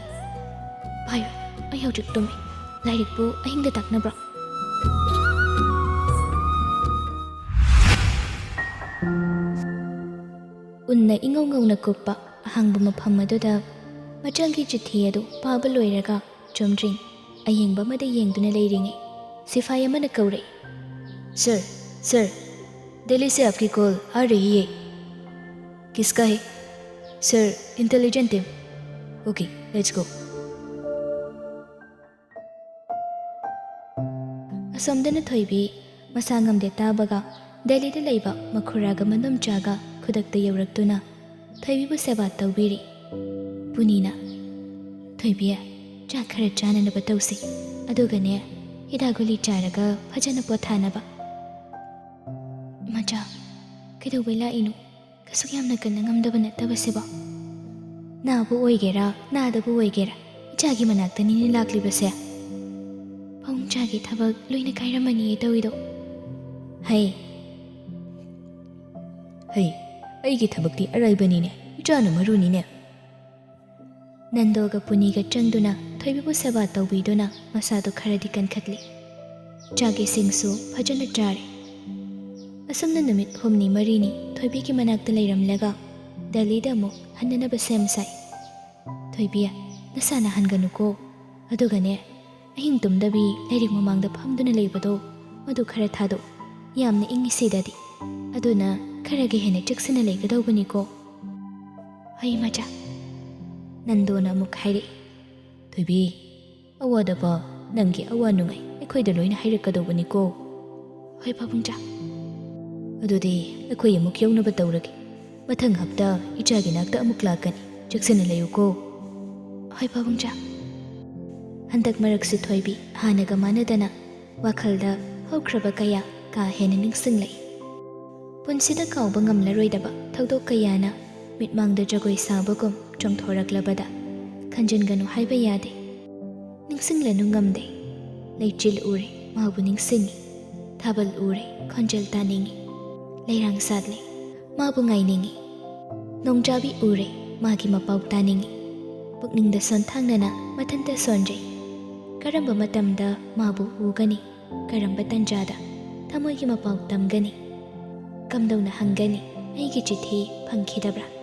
"ꯄꯥꯏꯌꯨ, ꯑꯩ ꯍꯧꯖꯤꯛ ꯇꯨꯝꯃꯤ꯫ ꯂꯥꯏꯔꯤꯛꯄꯨ ꯑꯍꯤꯡꯗ ꯇꯥꯛꯅꯕ꯭ꯔꯣ?" ꯎꯟꯅ ꯏꯉꯧ ꯉꯧꯅ ꯀꯨꯞꯄ ꯑꯍꯥꯡꯕ ꯃꯐꯝ ꯑꯗꯨꯗ ꯃꯆꯜꯒꯤ ꯆꯤꯊꯤ ꯑꯗꯨ ꯄꯥꯕ ꯂꯣꯏꯔꯒ ꯆꯨꯝꯗ꯭ꯔꯤꯡ ꯑꯌꯦꯡꯕ ꯑꯃꯗ ꯌꯦꯡꯗꯨꯅ ꯂꯩꯔꯤꯉꯩ ꯁꯤꯐꯥꯏ ꯑꯃꯅ ꯀꯧꯔꯛꯏ, "सर, सर, दिल्ली से आपकी कॉल आ रही है।" "किसका है?" "Sir, intelligent team." "Okay, let's go." ꯑꯁꯣꯝꯗꯅ ꯊꯣꯏꯕꯤ ꯃꯁꯥ ꯉꯝꯗꯦ ꯇꯥꯕꯒ ꯗꯦꯜꯂꯤꯗ ꯂꯩꯕ ꯃꯈꯨꯔꯥꯒ ꯃꯅꯣꯝꯆꯥꯒ ꯈꯨꯗꯛꯇ ꯌꯧꯔꯛꯇꯨꯅ ꯊꯣꯏꯕꯤꯕꯨ ꯁꯦꯕꯥ ꯇꯧꯕꯤꯔꯤ꯫ ꯄꯨꯅꯤꯅ, "ꯊꯣꯏꯕꯤ, ꯆꯥꯛ ꯈꯔ ꯆꯥꯅꯅꯕ ꯇꯧꯁꯤ, ꯑꯗꯨꯒꯅꯦ ꯍꯤꯗꯥꯛ ꯒꯨꯂꯤ ꯆꯥꯔꯒ ꯐꯖꯅ ꯄꯣꯊꯥꯅꯕ꯫" "ꯏꯃꯥꯆꯥ, ꯀꯩꯗꯧꯕꯩ ꯂꯥꯛꯏꯅꯣ? ꯀꯩꯁꯨꯛ ꯌꯥꯝꯅ ꯀꯟꯅ ꯉꯝꯗꯕ ꯅꯠꯇꯕꯁꯤꯕꯣ?" "ꯅꯥꯕꯨ ꯑꯣꯏꯒꯦꯔꯥ, ꯅꯥꯗꯕꯨ ꯑꯣꯏꯒꯦꯔꯥ, ꯏꯆꯥꯒꯤ ꯃꯅꯥꯛꯇꯅꯤꯅꯦ ꯂꯥꯛꯂꯤꯕꯁꯦ꯫ ꯐꯃꯨꯡꯆꯥꯒꯤ ꯊꯕꯛ ꯂꯣꯏꯅ ꯀꯥꯏꯔꯝꯃꯅꯤꯌꯦ ꯇꯧꯏꯗꯣ꯫" "ꯍꯩ, ꯍꯩ, ꯑꯩꯒꯤ ꯊꯕꯛꯇꯤ ꯑꯔꯥꯏꯕꯅꯤꯅꯦ, ꯏꯆꯥꯅ ꯃꯔꯨꯅꯤꯅꯦ꯫" ꯅꯟꯗꯣꯒ ꯄꯨꯅꯤꯒ ꯆꯪꯗꯨꯅ ꯊꯣꯏꯕꯤꯕꯨ ꯁꯦꯕꯥ ꯇꯧꯕꯤꯗꯨꯅ ꯃꯁꯥꯗꯨ ꯈꯔꯗꯤ ꯀꯟꯈꯠꯂꯤ꯫ ꯆꯥꯛ ꯏꯁꯤꯡꯁꯨ ꯐꯖꯅ ꯆꯥꯔꯦ꯫ ꯑꯁꯨꯝꯅ ꯅꯨꯃꯤꯠ ꯍꯨꯝꯅꯤ ꯃꯔꯤꯅꯤ ꯊꯣꯏꯕꯤꯒꯤ ꯃꯅꯥꯛꯇ ꯂꯩꯔꯝꯂꯒ ꯗꯦꯜꯂꯤꯗ ꯑꯃꯨꯛ ꯍꯟꯅꯅꯕ ꯁꯦꯝ ꯁꯥꯏ꯫ "ꯊꯣꯏꯕꯤ, ꯅꯁꯥ ꯅꯥꯍꯟꯒꯅꯨꯀꯣ꯫ ꯑꯗꯨꯒꯅꯦ, ꯑꯍꯤꯡ ꯇꯨꯝꯗꯕꯤ ꯂꯥꯏꯔꯤꯛ ꯃꯃꯥꯡꯗ ꯐꯝꯗꯨꯅ ꯂꯩꯕꯗꯣ, ꯃꯗꯨ ꯈꯔ ꯊꯥꯗꯣꯛ꯫ ꯌꯥꯝꯅ ꯏꯪꯉꯤ ꯁꯤꯗꯗꯤ꯫ ꯑꯗꯨꯅ ꯈꯔꯒ ꯍꯦꯟꯅ ꯆꯦꯛꯁꯤꯟꯅ ꯂꯩꯒꯗꯧꯕꯅꯤꯀꯣ꯫" "ꯍꯣꯏ, ꯏꯃꯥꯆꯥ꯫" ꯅꯟꯗꯣꯅ ꯑꯃꯨꯛ ꯍꯥꯏꯔꯛꯏ, "ꯊꯣꯏꯕꯤ, ꯑꯋꯥꯗꯕ ꯅꯪꯒꯤ ꯑꯋꯥ ꯅꯨꯡꯉꯥꯏ ꯑꯩꯈꯣꯏꯗ ꯂꯣꯏꯅ ꯍꯥꯏꯔꯛꯀꯗꯧꯕꯅꯤꯀꯣ꯫ ꯍꯣꯏ ꯄꯥꯕꯨꯡꯆꯥ꯫ ꯑꯗꯨꯗꯤ ꯑꯩꯈꯣꯏ ꯑꯃꯨꯛ ꯌꯧꯅꯕ ꯇꯧꯔꯒꯦ꯫ ꯃꯊꯪ ꯍꯞꯇꯥ ꯏꯆꯥꯒꯤ ꯅꯥꯛꯇ ꯑꯃꯨꯛ ꯂꯥꯛꯀꯅꯤ꯫ ꯆꯦꯛꯁꯤꯟꯅ ꯂꯩꯌꯨꯀꯣ꯫ ꯍꯣꯏ ꯄꯥꯕꯨꯡꯆꯥ꯫ ꯍꯟꯗꯛ ꯃꯔꯛꯁꯤ ꯊꯣꯏꯕꯤ ꯍꯥꯟꯅꯒ ꯃꯥꯟꯅꯗꯅ ꯋꯥꯈꯜꯗ ꯍꯧꯈ꯭ꯔꯕ ꯀꯌꯥ ꯀꯥ ꯍꯦꯟꯅ ꯅꯤꯡꯁꯤꯡꯂꯛꯏ꯫ ꯄꯨꯟꯁꯤꯗ ꯀꯥꯎꯕ ꯉꯝꯂꯔꯣꯏꯗꯕ ꯊꯧꯗꯣꯛ ꯀꯌꯥꯅ ꯃꯤꯠꯃꯥꯡꯗ ꯖꯒꯣꯏ ꯁꯥꯕꯒꯨꯝ ꯆꯣꯡꯊꯣꯔꯛꯂꯕꯗ ꯈꯟꯖꯤꯟꯒꯅꯨ ꯍꯥꯏꯕ ꯌꯥꯗꯦ꯫ ꯅꯤꯡꯁꯤꯡꯂꯅꯨ ꯉꯝꯗꯦ꯫ ꯂꯩꯆꯤꯜ ꯎꯔꯦ, ꯃꯥꯕꯨ ꯅꯤꯡꯁꯤꯡꯉꯤ꯫ ꯊꯥꯕꯜ ꯎꯔꯦ, ꯈꯣꯟꯖꯦꯜ ꯇꯥꯅꯤꯡꯉꯤ꯫ ꯂꯩꯔꯥꯡ ꯁꯥꯠꯂꯦ, ꯃꯥꯕꯨ ꯉꯥꯏꯅꯤꯡꯉꯤ꯫ ꯅꯣꯡꯖꯥꯕꯤ ꯎꯔꯦ, ꯃꯥꯒꯤ ꯃꯄꯥꯎ ꯇꯥꯅꯤꯡꯉꯤ꯫ ꯄꯨꯛꯅꯤꯡꯗ ꯁꯣꯟꯊꯥꯡꯅꯅ ꯃꯊꯟꯇ ꯁꯣꯟꯖꯩ꯫ ꯀꯔꯝꯕ ꯃꯇꯝꯗ ꯃꯥꯕꯨ ꯎꯒꯅꯤ? ꯀꯔꯝꯕ ꯇꯟꯖꯥꯗ ꯊꯃꯣꯏꯒꯤ ꯃꯄꯥꯎ ꯇꯝꯒꯅꯤ? ꯀꯝꯗꯧꯅ ꯍꯪꯒꯅꯤ, "ꯑꯩꯒꯤ ꯆꯤꯊꯤ ꯐꯪꯈꯤꯗꯕ꯭ꯔꯥ?"